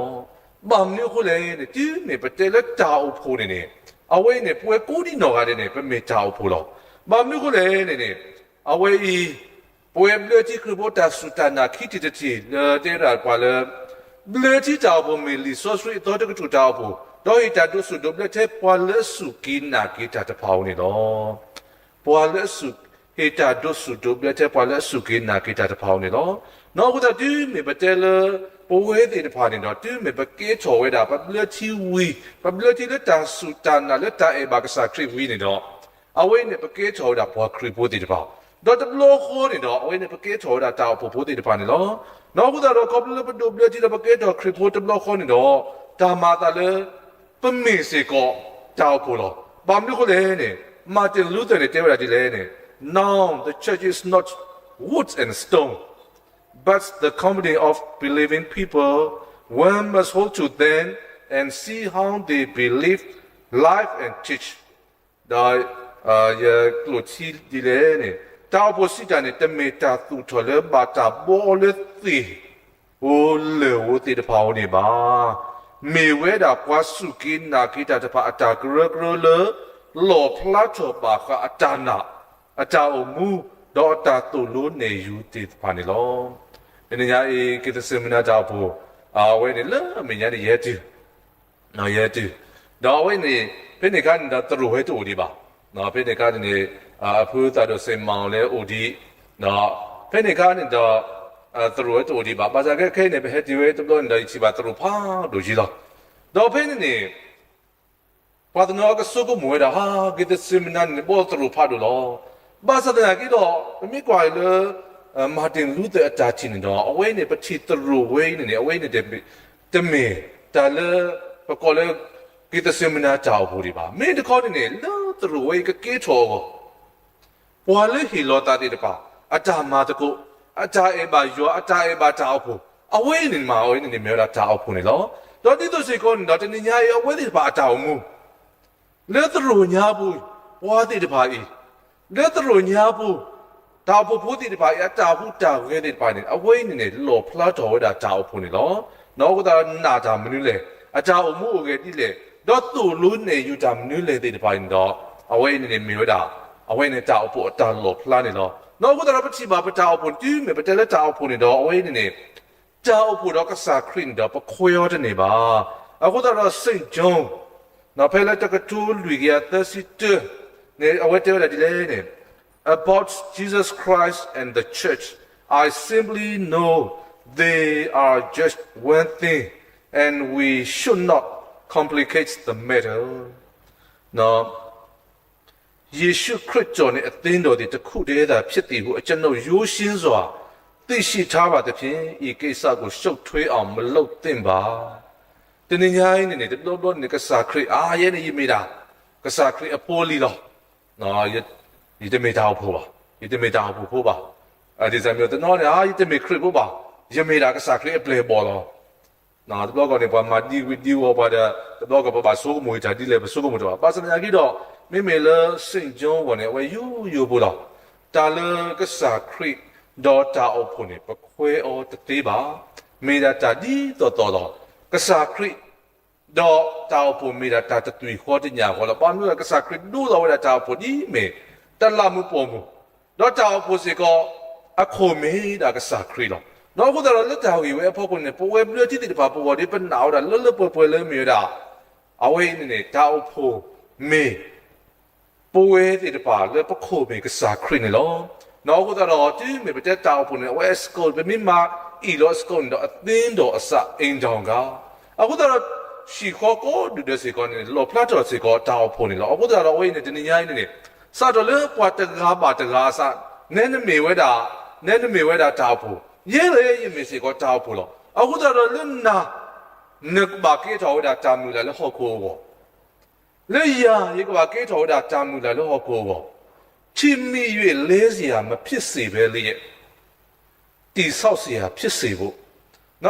ဘၣ်မနုၤအဃိလဲၣ်န့ၣ် တုၤမ့ၢ်ပတဲလၢတၢ်အိၣ်ဖှိၣ်န့ၣ်န့ၣ် အဝဲအံၤန့ၣ် ပဝဲကိးဒံနီၢ်ဂၤဒဲးန့ၣ် ပမ့ၢ်တၢ်အိၣ်ဖှိၣ်လီၤ. ဘၣ်မနုၤအဃိလဲၣ်န့ၣ်န့ၣ် အဝဲအံၤ ပဝဲဘျၢထံခရံာ်ဖိတၢ်စူၢ်တၢ်နာ်ခံထံၣ်တထံၣ် လၢတဲဝဲဒၣ်ပှၤလၢ ဘျၢထံတၢ်အိၣ်ဖှိၣ်မ့ၢ်လံာ်စီဆှံအသီတကတြူၢ်တၢ်အိၣ်ဖှိၣ်, ဒီးဟ့ၣ်တၢ်ဒိးဆူၣ်ဒိးဘျၢထဲပှၤလၢအစူၢ်က့ၤနာ်က့ၤတၢ်တဖၣ်ဧိၤန့ၣ်လီၤ. ပှၤလၢအစူၢ်, ဟ့ၣ်တၢ်ဒိးဆူၣ်ဒိးဘျၢထဲပှၤလၢအစူၢ်က့ၤနာ်က့ၤတၢ်တဖၣ်ဧိၤန့ၣ်လီၤ. နီၢ်အဃိသတးတုၤမ့ၢ်ပတဲလၢ ပဝဲသ့ၣ်တဖၣ်န့ၣ်ဒီး တုၤမ့ၢ်ပကဲထီၣ်ဝဲဒၣ် ပဘျၢထံဝံၤ, ပဘျၢထံလၢတၢ်စူၢ်တၢ်နာ်လၢတၢ်အဲၣ်ဘၣ်ကစၢ်ခရံာ်ဝံၤန့ၣ်ဒီး အဝဲအံၤန့ၣ် ပကဲထီၣ်ဝဲဒၣ်ပှၤခရံာ်ဖိသ့ၣ်တဖၣ်, ဒီးတဘျီဃီန့ၣ်ဒီး အဝဲန့ၣ် ပကဲထီၣ်ဝဲဒၣ်တၢ်အိၣ်ဖှိၣ်ဖိသ့ၣ်တဖၣ်န့ၣ်လီၤ. နီၢ်အဃိသတးဒီး ခီဖျိလၢပဒိးဘျၢထံဒီးပကဲထီၣ်ခရံာ်ဖိတဘျီဃီန့ၣ်ဒီး တၢ်မၤအသးလၢ ပမ့ၢ်စ့ၢ်ကီး တၢ်အိၣ်ဖှိၣ်လီၤ. ဘၣ်မနုၤအဃိလဲၣ်န့ၣ် Martin Luther န့ၣ် တဲဝဲဒၣ်ဒ်လဲၣ်န့ၣ်, Now the church is not wood and stone, but the company of believing people. One must hold to them and see how they believe, live and teach. ဒီး ယကျိၣ်ထံဒ်လဲၣ်န့ၣ်, တၢ်အိၣ်ဖှိၣ်စံးတၢ်န့ၣ် တမ့ၢ်တၢ်သူၣ်ထီၣ်လၢဘၣ်တၢ်ဘှီအီၤလၢသ့ၣ်ဧိၤလၢၢ်ဧိၤသ့ၣ်တဖၣ်ဧိၤန့ၣ်ဘၣ်. မ့ၢ်ဝဲဒၣ်ပှၤစူၢ်က့ၤနာ်က့ၤတၢ်တဖၣ်အတၢ်ကရၢကရိလၢ လီၣ်ဖျါထီၣ်ဘၣ်ဃးအတၢ်နာ်, အတၢ်အိၣ်မူ, ဒီးအတၢ်သိၣ်လိနဲၣ်ယုၤသ့ၣ်တဖၣ်န့ၣ်လီၤ. တနံၤညါအံၤ က့ၤသစ့မနၤတၢ်အိၣ်ဖှိၣ် အဝဲန့ၣ်လၢအမဲာ်ညါန့ၣ် ယဟဲတုၤ ယဟဲတုၤ, ဒီးအဝဲန့ၣ် ဖဲန့ၣ်အခါန့ၣ်ဒီး သရိာ်ဝဲတအိၣ်ဒံးဘၣ်. ဖဲန့ၣ်အခါန့ၣ် အဖုသးဒိၣ်စ့ၣ်မၤအီၤလၢအိၣ်ဒံး, ဒီးဖဲန့ၣ်အခါန့ၣ်ဒီး သရိာ်ဝဲတအိၣ်ဒံးဘၣ်. ဘၣ်ဆၣ်ခဲခဲအံၤန့ၣ် ပဟဲတုၤဝဲတဘျီန့ၣ်ဒီး ယထံၣ်ဘၣ်သရိာ်ဖးဒိၣ်ယံၤလီၤ. ဒီးဖဲန့ၣ်န့ၣ် ပှၤတနီၤကဆိကမိၣ်ဝဲဒၣ် ဟါ က့ၤသစ့မနၤန့ၣ် ဘှီသရိာ်ဖးဒိၣ်လီၤ. ဘၣ်ဆၣ်သနာ်က့ဒီး ပမ့ၢ်ကွၢ်လၢ Martin Luther အတၢ်ထံၣ်န့ၣ်ဒီး အဝဲအံၤန့ၣ် ပထံၣ်သရိာ်ဝဲအံၤန့ၣ်န့ၣ် အဝဲအံၤန့ၣ် တမ့ၢ်တၢ်လၢ ပကိးလၢ က့ၤသစ့မနၤတၢ်အိၣ်ဖှိၣ်ဒံးဘၣ်. မ့ၢ်တခီန့ၣ်န့ၣ် လၢသရိာ်ဝဲအံၤကကဲထီၣ်အဂီၢ် ပှၤလၢဟ့ၣ်လီၤသးသ့ၣ်တဖၣ် အတၢ်မၤသကိး, အတၢ်အဲၣ်ဘၣ်ယွၤ, အတၢ်အဲၣ်ဘၣ်တၢ်အိၣ်ဖှိၣ်, အဝဲအံၤန့ၣ်မး အဝဲအံၤန့ၣ်န့ၣ် မ့ၢ်ဝဲဒၣ်တၢ်အိၣ်ဖှိၣ်န့ၣ်လီၤ. ဒီးဒ်သိးစ့ၢ်ကီးန့ၣ်ဒီး တနံၤညါအံၤ အဝဲသ့ၣ်တဖၣ်အတၢ်အိၣ်မူ လၢသရိာ်ညါပူၤ ပှၤသ့ၣ်တဖၣ်အံၤ, လၢသရိာ်ညါပူၤ တၢ်အိၣ်ဖှိၣ်ဖိသ့ၣ်တဖၣ်အံၤ အတၢ်ဟူးတၢ်ဂဲၤသ့ၣ်တဖၣ်န့ၣ် အဝဲအံၤန့ၣ်န့ၣ် လီၣ်ဖျါထီၣ်ဝဲဒၣ်တၢ်အိၣ်ဖှိၣ်န့ၣ်လီၤ. နီၢ်အဃိသတးဒီးနာ်တၢ်မနုၤလဲၣ်, အတၢ်အိၣ်မူအိၣ်ဂဲၤဒ်လဲၣ်, ဒီးသိၣ်လိနဲၣ်ယုၤတၢ်မနုၤလဲၣ်သ့ၣ်တဖၣ်အံၤန့ၣ်ဒီး အဝဲအံၤန့ၣ်န့ၣ်မ့ၢ်ဝဲဒၣ် အဝဲန့ၣ်တၢ်အိၣ်ဖှိၣ်အတၢ်လီၣ်ဖျါန့ၣ်လီၤ. နီၢ်အဃိသတးဒီးပထံၣ်ဘၣ်ပတၢ်အိၣ်ဖှိၣ်န့ၣ် တုၤမ့ၢ်ပတဲလၢတၢ်အိၣ်ဖှိၣ်န့ၣ်ဒီး အဝဲအံၤန့ၣ်န့ၣ် တၢ်အိၣ်ဖှိၣ်ဒီးကစၢ်ခရံာ်န့ၣ်ဒီး ပခွဲးအီၤတန့ၢ်ဘၣ်. အဃိသတးဒီး Saint John ဖဲလၢတကထိလွံၢ်ကယၤသၢဆံတၢန့ၣ် အဝဲတဲဝဲဒၣ်ဒ်လဲၣ်န့ၣ်, About Jesus Christ and the church, I simply know they are just one thing, and we should not complicate the matter. ယေရှုခရစ်တော်နဲ့ အသင်းတော်သည် တစ်ခုတည်းသာဖြစ်သည်ဟု အကျွန်ုပ်ရိုးရှင်းစွာ သိရှိထားပါသဖြင့် ဤကိစ္စကို ရှုပ်ထွေးအောင် မလုပ်သင့်ပါ. တနံၤညါအံၤန့ၣ်န့ၣ် တဘျီဘျီန့ၣ် ကစၢ်ခရံာ် အါ ယဲန့ၣ် ယမ့ၢ်ဒၣ် ကစၢ်ခရံာ်အဖိအလံၤလီၤ. ယတမ့ၢ်တၢ်အိၣ်ဖှိၣ်ဘၣ်, ယတမ့ၢ်တၢ်အိၣ်ဖှိၣ်ဖိဘၣ်. ဒ်သိးမ့ၢ်တနီၤန့ၣ် အါ ယတမ့ၢ်ခရံာ်ဖိဘၣ်, ယမ့ၢ်ဒၣ်ကစၢ်ခရံာ်အပျဲၢ်အဘီၣ်လီၤ. တဘျီကီၢ်န့ၣ် ပှၤမၤဒံဝံၤဒံဝီၤပှၤဒီး တဘျီကီၢ်ပဘၣ်ဆိကမိၣ်တၢ်ဒ်လဲၣ် ပဆိကမိၣ်တၢ်ဘၣ်. ဘၣ်ဆၣ်သနာ်က့ဒီး မ့မ့ၢ်လၢ Saint John အဂီၢ်န့ၣ် အဝဲယိယိဖိလီၤ. တၢ်လၢကစၢ်ခရံာ် ဒီးတၢ်အိၣ်ဖှိၣ်န့ၣ် ပခွဲးအီၤတသ့ဘၣ်. မ့ၢ်ဒၣ်တၢ်ဒ်သိးသိးလီၤ. ကစၢ်ခရံာ် ဒီးတၢ်အိၣ်ဖှိၣ်မ့ၢ်ဒၣ်တၢ်တသွံၣ်ဃီတညၣ်ဃီလီၤ. ဘၣ်မနုၤလၢကစၢ်ခရံာ်ဒိလီၤဝဲဒၣ်တၢ်အိၣ်ဖှိၣ်ဒ်အမ့ၢ် တၢ်လၢမူပိာ်မုၣ်, ဒီးတၢ်အိၣ်ဖှိၣ်စ့ၢ်ကီး အခိၣ်မ့ၢ်ဒၣ်ကစၢ်ခရံာ်လီၤ. ဒီးအဃိသတးဒီးလၢတၢ်ဂ့ၢ်ဝဲအဖီခိၣ်န့ၣ် ပဝဲဘျၢထံသ့ၣ်တဖၣ်ပဂီၢ်ဒီး ပနာ်ဝဲဒၣ်လၢလၢပှဲၤပှဲၤလၢမ့ၢ်ဝဲဒၣ် အဝဲအံၤန့ၣ်န့ၣ် တၢ်အိၣ်ဖှိၣ်မ့ၢ် ပဝဲသ့ၣ်တဖၣ်လၢပခိၣ်မ့ၢ်ကစၢ်ခရံာ်န့ၣ်လီၤ. ဒီးအဃိသတးဒီး တုၤမ့ၢ်ပတဲတၢ်အိၣ်ဖှိၣ်န့ၣ် အဝဲအစကိး ပမ့ၢ်မၤအံၣ်လီၤအစကိးန့ၣ်ဒီး အသ့ဒီးအစး အိမ်ထောင်က အဃိသတးဒီး ဟံၣ်ဃီကိးဒူၣ်ဒဲးစ့ၢ်ကီးန့ၣ် လီၣ်ဖျါထီၣ်စ့ၢ်ကီးတၢ်အိၣ်ဖှိၣ်န့ၣ်လီၤ. အဃိသတးဒီး အဝဲအံၤန့ၣ် တနံၤညါအံၤန့ၣ်န့ၣ် စးထီၣ်လၢပှၤတဂၤဘၣ်တဂၤအစး နဲနမ့ၢ်ဝဲဒၣ် နဲနမ့ၢ်ဝဲဒၣ်တၢ်အိၣ်ဖှိၣ်, ယဲလၢယမ့ၢ်စ့ၢ်ကီးတၢ်အိၣ်ဖှိၣ်လီၤ. အဃိသတးဒီးလၢနၤ နကဘၣ်ကဲထီၣ်ဝဲဒၣ်တၢ်မုၢ်လၢ်လၢဟီၣ်ခိၣ်အဂီၢ် လၢယၤ ယကဘၣ်ကဲထီၣ်ဝဲဒၣ်တၢ်မုၢ်လၢ်လၢဟီၣ်ခိၣ်အဂီၢ်, ထံမံယွ့လဲစရာမဖြစ်စေဘဲလျက် တည်ဆောက်စရာဖြစ်စေဖို့,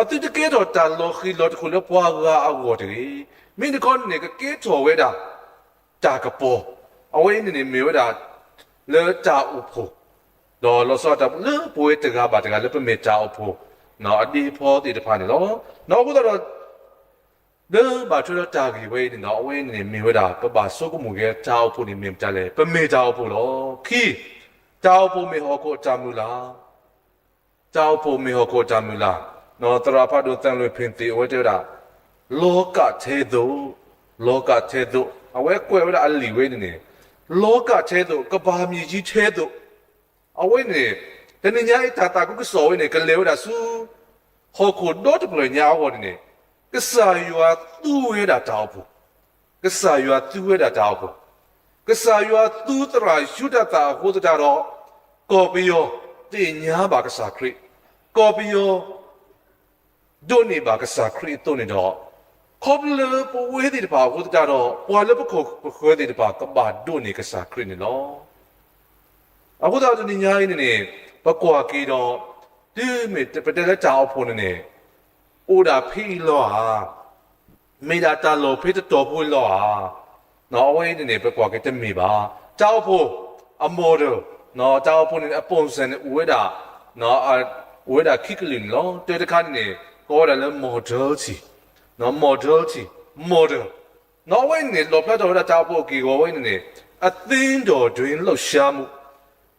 သုတကဲထီၣ်တၢ်လီၤဃံၤလီၤတခိၣ်လၢပှၤဂၤအဂီၢ်တဂ့ၤ. မ့ၢ်တခီန့ၣ် ကကဲထီၣ်ဝဲဒၣ် တၢ်ကပီၤ, အဝဲအံၤန့ၣ်န့ၣ် မ့ၢ်ဝဲဒၣ် လၢတၢ်အိၣ်ဖှိၣ်, ဒီးလီၤဆီဒၣ်တၢ်လၢပဝဲတဂၤဘၣ်တဂၤလၢပမ့ၢ်တၢ်အိၣ်ဖှိၣ် အဒ့အဖီသ့ၣ်တဖၣ်န့ၣ်လီၤ. ဒီးအဃိသတးဒီး လၢဘၣ်ထွဲဒီးတၢ်ဂ့ၢ်ဝဲအံၤန့ၣ်ဒီး အဝဲအံၤန့ၣ်မ့ၢ်ဝဲဒၣ် ပဘၣ်ဆိကမိၣ်က့ၤတၢ်အိၣ်ဖှိၣ်န့ၣ်မ့ၢ်မတၤလဲၣ်, ပမ့ၢ်တၢ်အိၣ်ဖှိၣ်လီၤ. ခံ, တၢ်အိၣ်ဖှိၣ်မ့ၢ်ဟီၣ်ခိၣ်အတၢ်မုၢ်လၢ်, တၢ်အိၣ်ဖှိၣ်မ့ၢ်ဟီၣ်ခိၣ်အတၢ်မုၢ်လၢ်, သရၣ်ဖးဒိၣ်သၣ်လွံၢ်ဖ့ၣ်သ့ၣ် အဝဲတဲဝဲဒၣ် လောကထဲသို့, လောကထဲသို့, အဝဲကွဲးဝဲဒၣ်အလံာ်ဝဲန့ၣ်န့ၣ်, လောကထဲသို့, ကမ္ဘာမြေကြီးထဲသို့, အဝဲန့ၣ် တနံၤညါအံၤတၢ်သးခုကစီၣ်ဝဲန့ၣ် ကလဲၤဝဲဒၣ်ဆူ ဟီၣ်ခိၣ်ဒီတဖျၢၣ်ညါအဂီၢ်န့ၣ်န့ၣ်, ကစၢ်ယွၤသူဝဲဒၣ်တၢ်အိၣ်ဖှိၣ်, ကစၢ်ယွၤသူဝဲဒၣ်တၢ်အိၣ်ဖှိၣ်, ကစၢ်ယွၤသူသရၣ်ယူဒၤသၣ်အဃိသတးဒီး ကီၢ်ပယီၤသ့ၣ်ညါဘၣ်ကစၢ်ခရံာ်, ကီၢ်ပယီၤ ဒိးန့ၢ်ဘၣ်ကစၢ်ခရံာ်အသိးန့ၣ်ဒီး, ခီဖျိလၢပဝဲသ့ၣ်တဖၣ်အဃိသတးဒီး ပှၤလၢပခိၣ်ပဃၢၤသ့ၣ်တဖၣ်ကဘၣ်ဒိးန့ၢ်ကစၢ်ခရံာ်န့ၣ်လီၤ. အဃိသတးဒီးတနံၤညါအံၤန့ၣ်န့ၣ်, ပကွၢ်က့ၤဒီး တုၤမ့ၢ်ပတဲလၢတၢ်အိၣ်ဖှိၣ်န့ၣ်န့ၣ်, အိၣ်ဒၣ်ဖဲအံၤလီၤဧါ, မ့ၢ်ဒၣ်တၢ်လီၢ်ဖဲတတီၤဖိလီၤဧါ, အဝဲအံၤန့ၣ်န့ၣ် ပကွၢ်က့ၤတမ့ၢ်ဘၣ်. တၢ်အိၣ်ဖှိၣ်အ model, တၢ်အိၣ်ဖှိၣ်န့ၣ် အ ပုံစံ န့ၣ် အိၣ်ဝဲဒၣ်, အိၣ်ဝဲဒၣ်ခံကလုာ်န့ၣ်လီၤ. တၢတခါန့ၣ်န့ၣ် ကိးဝဲဒၣ်လၢ modernity, modernity, modern, အဝဲန့ၣ် လီၣ်ဖျါထီၣ်ဝဲဒၣ်တၢ်အိၣ်ဖှိၣ်အက့ၢ်အဂီၤဝဲန့ၣ်န့ၣ်, အသင်းတော်တွင်းလှုပ်ရှားမှု,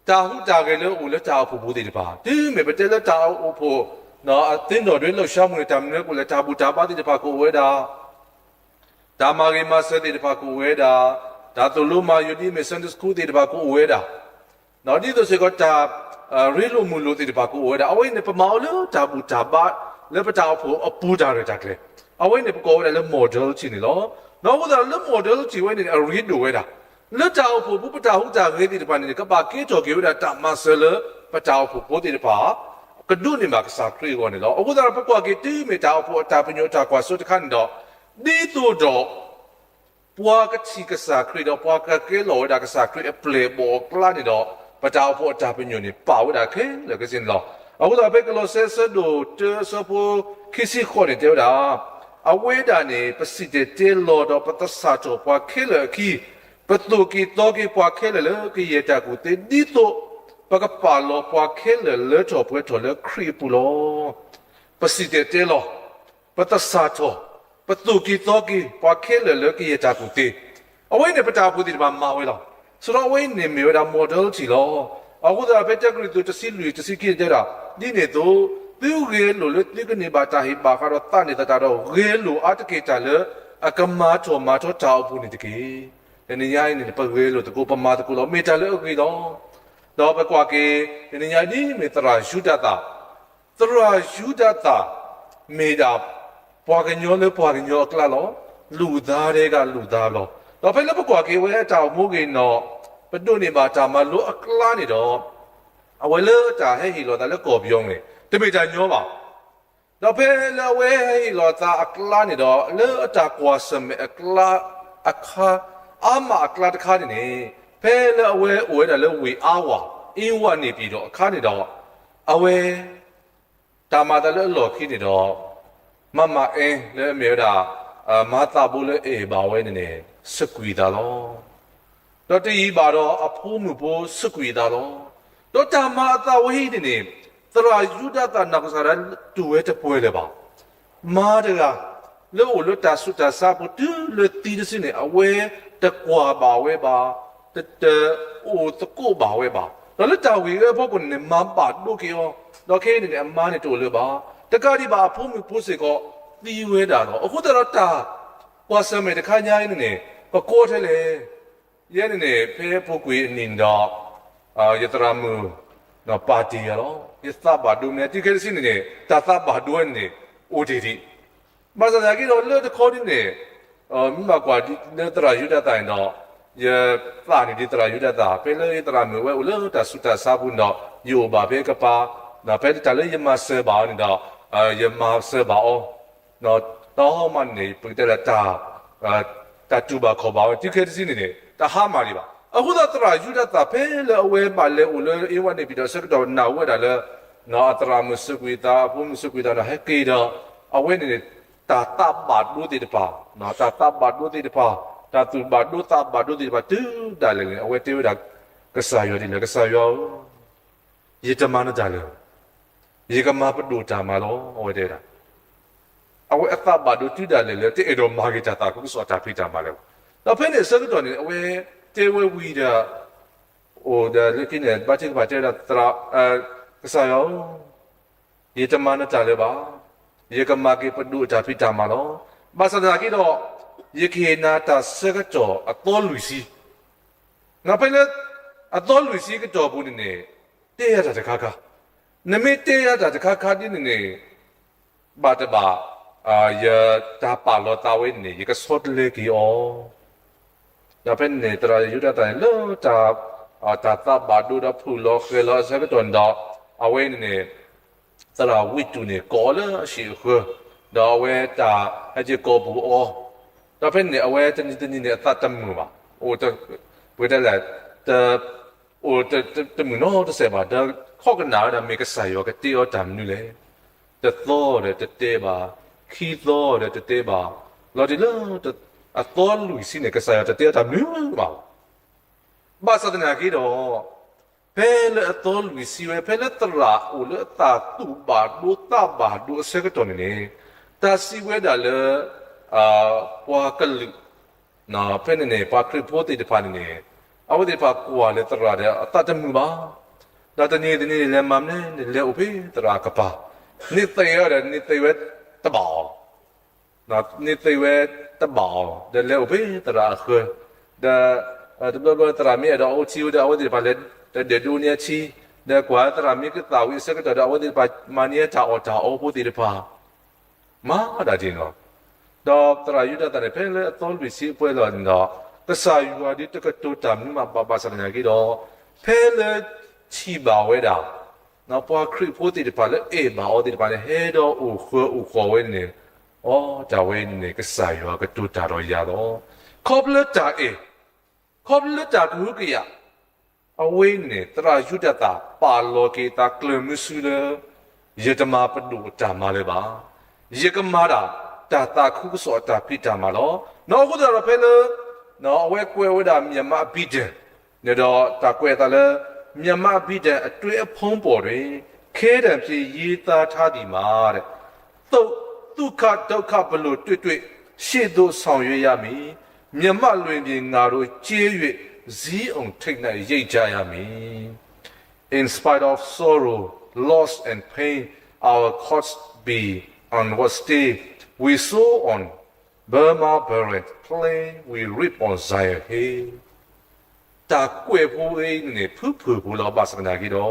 တၢ်ဟူးတၢ်ဂဲၤလၢအအိၣ်လၢတၢ်အိၣ်ဖှိၣ်ပူၤသ့ၣ်တဖၣ်, တုၤမ့ၢ်ပတဲလၢတၢ်အိၣ်ဖှိၣ် အသင်းတော်တွင်းလှုပ်ရှားမှုန့ၣ် တၢ်မနုၤလဲၣ်, တၢ်ဘူၣ်တၢ်ဘါသ့ၣ်တဖၣ်ကအိၣ်ဝဲဒၣ်, တၢ်မၤဂ့ၤမၤစၢၤသ့ၣ်တဖၣ်ကအိၣ်ဝဲဒၣ်, တၢ်သိၣ်လိမၤယိာ်ဒ်အမ့ၢ် Sunday School သ့ၣ်တဖၣ်ကအိၣ်ဝဲဒၣ်, ဒ်သိးစ့ၢ်ကီးတၢ်ရ့လိာ်မုာ်လိာ်သ့ၣ်တဖၣ်ကအိၣ်ဝဲဒၣ်, အဝဲအံၤန့ၣ် ပမၤအီၤလၢတၢ်ဘူၣ်တၢ်ဘါ လၢပတၢ်အိၣ်ဖှိၣ်အပူၤတၢ်ရဲၣ်တၢ်ကျဲၤ, အဝဲန့ၣ်ပကိးဝဲဒၣ်လၢ modernity န့ၣ်လီၤ. ဒီးအဃိသတးလၢ modernity ဝဲန့ၣ် အရ့ဒိၣ်ဝဲဒၣ်, လၢတၢ်အိၣ်ဖှိၣ်ပူၤ ပတၢ်ဟူးတၢ်ဂဲၤသ့ၣ်တဖၣ်န့ၣ် ကဘၣ်ကဲထီၣ်က့ၤဝဲဒၣ်တၢ်မၤစၢၤလၢ ပတၢ်အိၣ်ဖှိၣ်ဖိသ့ၣ်တဖၣ် ကဒိးန့ၢ်ဘၣ်ကစၢ်ခရံာ်အဂီၢ်န့ၣ်လီၤ. အဃိသတးဒီး ပကွၢ်က့ၤတုၤမ့ၢ်တၢ်အိၣ်ဖှိၣ်အတၢ်ပညိၣ်အတၢ်ကွၢ်စိတခါန့ၣ်ဒီး, ဒ်သိးဒီး ပှၤကထံၣ်ကစၢ်ခရံာ်ဒီး ပှၤကကဲလီၤဝဲဒၣ်ကစၢ်ခရံာ်အပျဲၢ်အဘီၣ်အကျါန့ၣ်ဒီး, ပတၢ်အိၣ်ဖှိၣ်အတၢ်ပညိၣ်န့ၣ် ပာ်ဝဲဒၣ်ခဲလၢာ်ခဲဆ့န့ၣ်လီၤ. အဃိသတးဒီး ဖဲကလီးစဲအဆၢဒိၣ်တၢအဆၢဖိခံဆံဃိးန့ၣ် တဲဝဲဒၣ်, အဝဲဒၣ်န့ၣ် ပစံၣ်တဲၤတဲလီၤဒီးပသဆၣ်ထီၣ်ပှၤခဲလၢာ်အခံ, ပသိၣ်က့ၤသီက့ၤပှၤခဲလၢာ်လၢကယဲၢ်တၢ်ကူၣ်သ့ ဒ်သိး ပကပာ်လီၤပှၤခဲလၢာ်လၢထီၣ်ပှဲၤထီၣ်လၢခရံာ်အပူၤလီၤ. ပစံၣ်တဲၤတဲလီၤ ပသဆၣ်ထီၣ်, ပသိၣ်က့ၤသီက့ၤ ပှၤခဲလၢာ်လၢကယဲၢ်တၢ်ကူၣ်သ့, အဝဲန့ၣ်ပတၢ်အိၣ်ဖှိၣ်သ့ၣ်တဖၣ်မၤဝဲလီၤ. ဆိုတော့ အဝဲန့ၣ်မ့ၢ်ဝဲဒၣ် modernity လီၤ. အဃိသတး ဖဲတၢကရံၣ်သူးတဆံလွံၢ်တဆံခံန့ၣ်တဲဝဲဒၣ်, ဒ်န့ၣ်အသိး သုဂဲၤလိာ်လၢသုကန့ၢ်ဘၣ်တၢ်ဟ့ၣ်ဘၣ်ဃးဒီးသးန့ၣ်သတးဒီး ဂဲၤလိာ်အါတက့ၢ်တၢ်လၢ အကမၤထီၣ်မၤထီတၢ်အိၣ်ဖှိၣ်န့ၣ်တက့ၢ်. တနံၤညါအံၤန့ၣ် ပဂဲၤလိာ်သကိး ပမၤသကိးလီၤ. မ့ၢ်တၢ်လၢအဂ့ၤလီၤ. ဒီးပကွၢ်က့ၤ တနံၤညါဒ်မ့ၢ်သရၣ်ယူဒၤသၣ်, သရၣ်ယူဒၤသၣ် မ့ၢ်ဒၣ်ပှၤကညီလၢပှၤကညီအကျါလီၤ. လူသားထဲကလူသားလီၤ. ဒီးဖဲလၢပကွၢ်က့ၤဝဲအတၢ်အိၣ်မူဂ့ၤနီၢ်, ပဒိးန့ၢ်ဘၣ်တၢ်မၤလိအကျါန့ၣ်ဒီး, အဝဲလၢတၢ်ဟဲဟ့ၣ်လီၤသးလၢကီၢ်ပယီၤန့ၣ် တမ့ၢ်တၢ်ညီဘၣ်. ဒီးဖဲလၢအဝဲဟဲဟ့ၣ်လီၤသးအကျါန့ၣ်ဒီး လၢအတၢ်ကွၢ်ဆၢၣ်မဲာ်အကျါအခါ, အါမးအကျါတခါန့ၣ်န့ၣ်, ဖဲလၢအဝဲအိၣ်ဝဲဒၣ်လၢဝ့ၢ်အါဝၤ အ့ဝါန့ၣ်ပံၤဒီးအခါန့ၣ်ဒီး, အဝဲ တၢ်မၤသးလၢအလီၢ်ခံန့ၣ်ဒီး, မၤမၤအဲ လၢအမ့ၢ်ဝဲဒၣ် မါသးဘိလၢအအဲၣ်ဘၣ်ဝဲန့ၣ်န့ၣ် စူးကွံာ်သးလီၤ. ဒီးတယံာ်ဘၣ်ဒီးအဖိမုၣ်ဖိစူးကွံာ်သးလီၤ. ဒီးတၢ်မၤအသးဝဲအံၤန့ၣ်န့ၣ်, သရၣ်ယူဒၤသၣ်နီၢ်ကစၢ်ဒၣ်တူၢ်ဝဲတပှဲၤလၢၤဘၣ်. မါတဂၤ လၢအိၣ်လၢတၢ်ဆူးတၢ်ဆါပူၤတုၤလၢသံတစုန့ၣ် အဝဲတကွၢ်ဘၣ်ဝဲဘၣ်, တ, တအိၣ်သကိးဘၣ်ဝဲဘၣ်. ဒီးလၢတၢ်ဝံၤအဖီခိၣ်န့ၣ်န့ၣ် မၤဘၣ်ဒိက့ၤအီၤ, ဒီးခဲအံၤန့ၣ်န့ၣ် အမါန့ၣ်တအိၣ်လၢၤဘၣ်. တကးဒံးဘၣ်အဖိမုၣ်ဖိစ့ၢ်ကီးသံဝဲဒၣ်လီၤ. အဃိသတးဒီးတၢ်ကွၢ်ဆၢၣ်မဲာ်တခါညါအံၤန့ၣ်န့ၣ် ကကီထဲလဲၣ်. ယဲန့ၣ်န့ၣ် ဖဲပူၤကွံာ်အနံၣ်ဒီး ယသရၣ်မုၣ် ပာ်တ့ၢ်ယၤလီၤ. ယသးဘၣ်ဒိမ့ၢ်တုၤခဲတစုန့ၣ်န့ၣ် တၢ်သးဘၣ်ဒိဝဲန့ၣ်န့ၣ် အိၣ်တ့ၢ်ဒံး. ဘၣ်ဆၣ်သနာ်က့ဒီးလၢတခီဒ်န့ၣ်, မ့ၢ်ဘၣ်ကွၢ်လၢသရၣ်ယူဒၤသၣ်န့ၣ်ဒီး, ယသးန့ၣ်ဒ်သရၣ်ယူဒၤသၣ် ဖဲလၢယသရၣ်မုၣ်ဝဲအိၣ်လၢတၢ်ဆူးတၢ်ဆါပူၤန့ၣ်ဒီး ယအိၣ်ဘၣ်ဖဲအကပၤ, ဒီးဖဲတၢ်လၢယမၤစၢၤဘၣ်အီၤန့ၣ်ဒီး, ယမၤစၢၤဘၣ်အီၤ တဟါမးန့ၣ် ပကတဲလၢ တၢ်တူၢ်ဘၣ်ခီၣ်ဘၣ်ဝဲ တုၤခဲတစုန့ၣ်န့ၣ် တဟါမးဒံးဘၣ်. အဃိသတးသရၣ်ယူဒၤသၣ်ဖဲလၢအဝဲဘၣ်လဲၤအိၣ်လၢအ့ဝါန့ၣ်ပံၤဒီးအဆၢကတီၢ်နၢ်ဟူဝဲဒၣ်လၢ အသရၣ်မုၣ်စူးကွံာ်သး အဖိမုၣ်စူးကွံာ်သးန့ၣ် ဟဲက့ၤဒီး အဝဲန့ၣ်န့ၣ် တၢ်သးဘၣ်ဒိသ့ၣ်တဖၣ်, တၢ်သးဘၣ်ဒိသ့ၣ်တဖၣ်, တၢ်သူၣ်ဘၣ်ဒိသးဘၣ်ဒိသ့ၣ်တဖၣ် တုၤဒၣ်လဲာ်န့ၣ် အဝဲတဲဝဲဒၣ် ကစၢ်ယွၤဒ်လဲၣ်, ကစၢ်ယွၤဧၢ, ယတမၤနတၢ်လၢၤ, ယကမၤပဒိၣ်တၢ်မၤလီၤ. အဝဲတဲဝဲဒၣ် အဝဲအသးဘၣ်ဒိတုၤဒၣ်လဲာ်လၢ တအဲၣ်ဒိးမၤဂ့ၤတၢ်သးခုကစီၣ်အတၢ်ဖံးတၢ်မၤလၢၤဘၣ်. ဒီးဖဲန့ၣ်အဆၢကတီၢ်န့ၣ် အဝဲတဲဝဲဝံၤဒီး အိၣ်ဒီးလၢခံန့ၣ် ဘါထုကဖၣ်တဲဝဲဒၣ် သရၣ်, ကစၢ်ယွၤဧၢ, ယတမၤနတၢ်လၢၤဘၣ်, ယကမၤက့ၤပဒိၣ်အတၢ်ဖံးတၢ်မၤလီၤ. ဘၣ်ဆၣ်သနာ်က့ဒီး ယကဟ့ၣ်နၤတၢ်ဆၢကတီၢ်အသီလွံၢ်ဆံ နဖဲလၢ အသီလွံၢ်ဆံကတီၢ်ပူၤန့ၣ်န့ၣ် တဲယၤတၢ်တခါခါ, နမ့ၢ်တဲယၤတၢ်တခါခါဒ်န့ၣ်န့ၣ် ဘၣ်တဘၣ် ယတၢ်ပာ်လီၤသးဝဲန့ၣ်န့ၣ် ယကဆီတလဲက့ၤအီၤ. ဒီးဖဲန့ၣ်န့ၣ် သရၣ်ယူဒၤသၣ်န့ၣ် လၢတၢ် တၢ်သးဘၣ်ဒိဒီးဖုၣ်လီၤဃဲၤလီၤအဆၢကတီၢ်န့ၣ်ဒီး အဝဲန့ၣ်န့ၣ် သရၣ်ဝံတူၣ်န့ၣ် ကိးအီၤလၢအဟံၣ်အဃၢၤ, ဒီးအဝဲတၢ်ဟဲက့ၤကိးပူၤအီၤ, ဒီးဖဲန့ၣ်န့ၣ် အဝဲတနံၤတနံၤန့ၣ် အသးတမုာ်ဘၣ်, အိၣ်တ, ပတဲလဲၣ်, တ, အိၣ်တ, တမုာ်နီတစဲးဘၣ်, ဒီးခိးကနၣ်ဝဲဒၣ် မ့ၢ်ကစၢ်ယွၤကတဲအီၤတၢ်မနုၤလဲၣ်. တသီဒီးတတဲဘၣ်, ခံသီဒီးတတဲဘၣ်, လီၤတံၢ်လၢ အသီလွံၢ်ဆံန့ၣ် ကစၢ်ယွၤတတဲအီၤတၢ်မနုၤဘၣ်. ဘၣ်ဆၣ်သနာ်က့ဒီး ဖဲလၢအသီလွံၢ်ဆံဝဲ ဖဲလၢသရၣ်အိၣ်လၢအသးသူၣ်ဘၣ်ဒိသးဘၣ်ဒိအဆၢကတီၢ်န့ၣ်န့ၣ် တၢ်စံးဝဲဒၣ်လၢ ပှၤကလုာ် ဖဲန့ၣ်န့ၣ် ပှၤခရံာ်ဖိသ့ၣ်တဖၣ်န့ၣ်န့ၣ် အဝဲသ့ၣ်တဖၣ်ကွၢ်လၢသရၣ်ဒီးအသးတမုာ်ဘၣ်. ဒီးတနံၤတနံၤန့ၣ် လဲၤမၤမနုၤလဲၣ်, လဲၤအိၣ်ဖဲသရၣ်အကပၤ, န့ၢ်သံဝဲဒီး န့ၢ်သံဝဲတဘၣ်အီၤ န့ၢ်သံဝဲတဘၣ်အီၤ ဒီးလဲၤအိၣ်ဖဲသရၣ်အဃၢၤ, ဒီး တဘျီဘျီသရၣ်မ့ၢ်အဲၣ်ဒိးအီထံဝဲဒီး အဝဲသ့ၣ်တဖၣ်လဲၤတဒဲးဒိးန့ၢ်အထံ, ဒီးကွၢ်သရၣ်မ့ၢ်ကသးဝံၤအဆၢကတီၢ်ဒီး အဝဲသ့ၣ်တဖၣ်မၤန့ၢ်တၢ်အီၣ်တၢ်အီဖိသ့ၣ်တဖၣ် မၤဒၣ်ဒ်န့ၣ်လီၤ. ဒီးသရၣ်ယူဒၤသၣ်န့ၣ် ဖဲလၢအသီလွံၢ်ဆံအပှဲၤလီၤန့ၣ်ဒီး ကစၢ်ယွၤဒုးတကတိၤတၢ်မနုၤမးဘၣ်ဘၣ်ဆၣ်သနာ်က့ဒီး ဖဲလၢထံၣ်ဘၣ်ဝဲဒၣ် ပှၤခရံာ်ဖိသ့ၣ်တဖၣ်လၢအဲၣ်ဘၣ်အီၤသ့ၣ်တဖၣ်န့ၣ် ဟဲဒီးအိၣ်ဃၢၤအိၣ်ဃီၤဝဲန့ၣ်, အိ တၢ်ဝဲန့ၣ်န့ၣ် ကစၢ်ယွၤကတိၤတၢ်ဒီးယၤလီၤ. ခီဖျိလၢတၢ်အဲၣ်, ခီဖျိလၢတၢ်ကဟုကယာ် အဝဲန့ၣ် သရၣ်ယူဒၤသၣ်ပာ်လီၤက့ၤအသးကျၢၢ်မုဆူလၢ ယတမၤပဒိၣ်အတၢ်မၤလၢၤဘၣ်. ယကမၤဒၣ် တၢ်သးခုကစီၣ်အတၢ်ဖံးတၢ်မၤလီၤ. နီၢ်အဃိသတးဒီးဖဲလၢ အဝဲကွဲးဝဲဒၣ် မြန်မာ့ဘုရင် န့ၣ်ဒီးတၢ်ကွဲးအသးလၢ မြန်မာ့ဘုရင်အတွဲအဖုံးပေါ်တွင် ခဲတံၤဖြင့်ရေးသားထားသည်မှာ သုက္ခဒုက္ခဘယ်လိုတွေ့တွေ့ ရှေ့သို့ဆောင်ရွက်ရမည် မြန်မာ့လွင်ပြင်ငါတို့ လွင်ပြင်ငါတို့ကင်း၍ ဇီးအောင်ထိတ်လန့်ရိပ်ကြရမည် In spite of sorrow, loss and pain, our course be onward stay. We soar on Burma Barons play will reap on Zion Hill. တၢ်ကွဲးဖိအံၤန့ၣ် ဖုဖုဖိလီၤ ဘၣ်ဆၣ်သနာ်က့ဒီး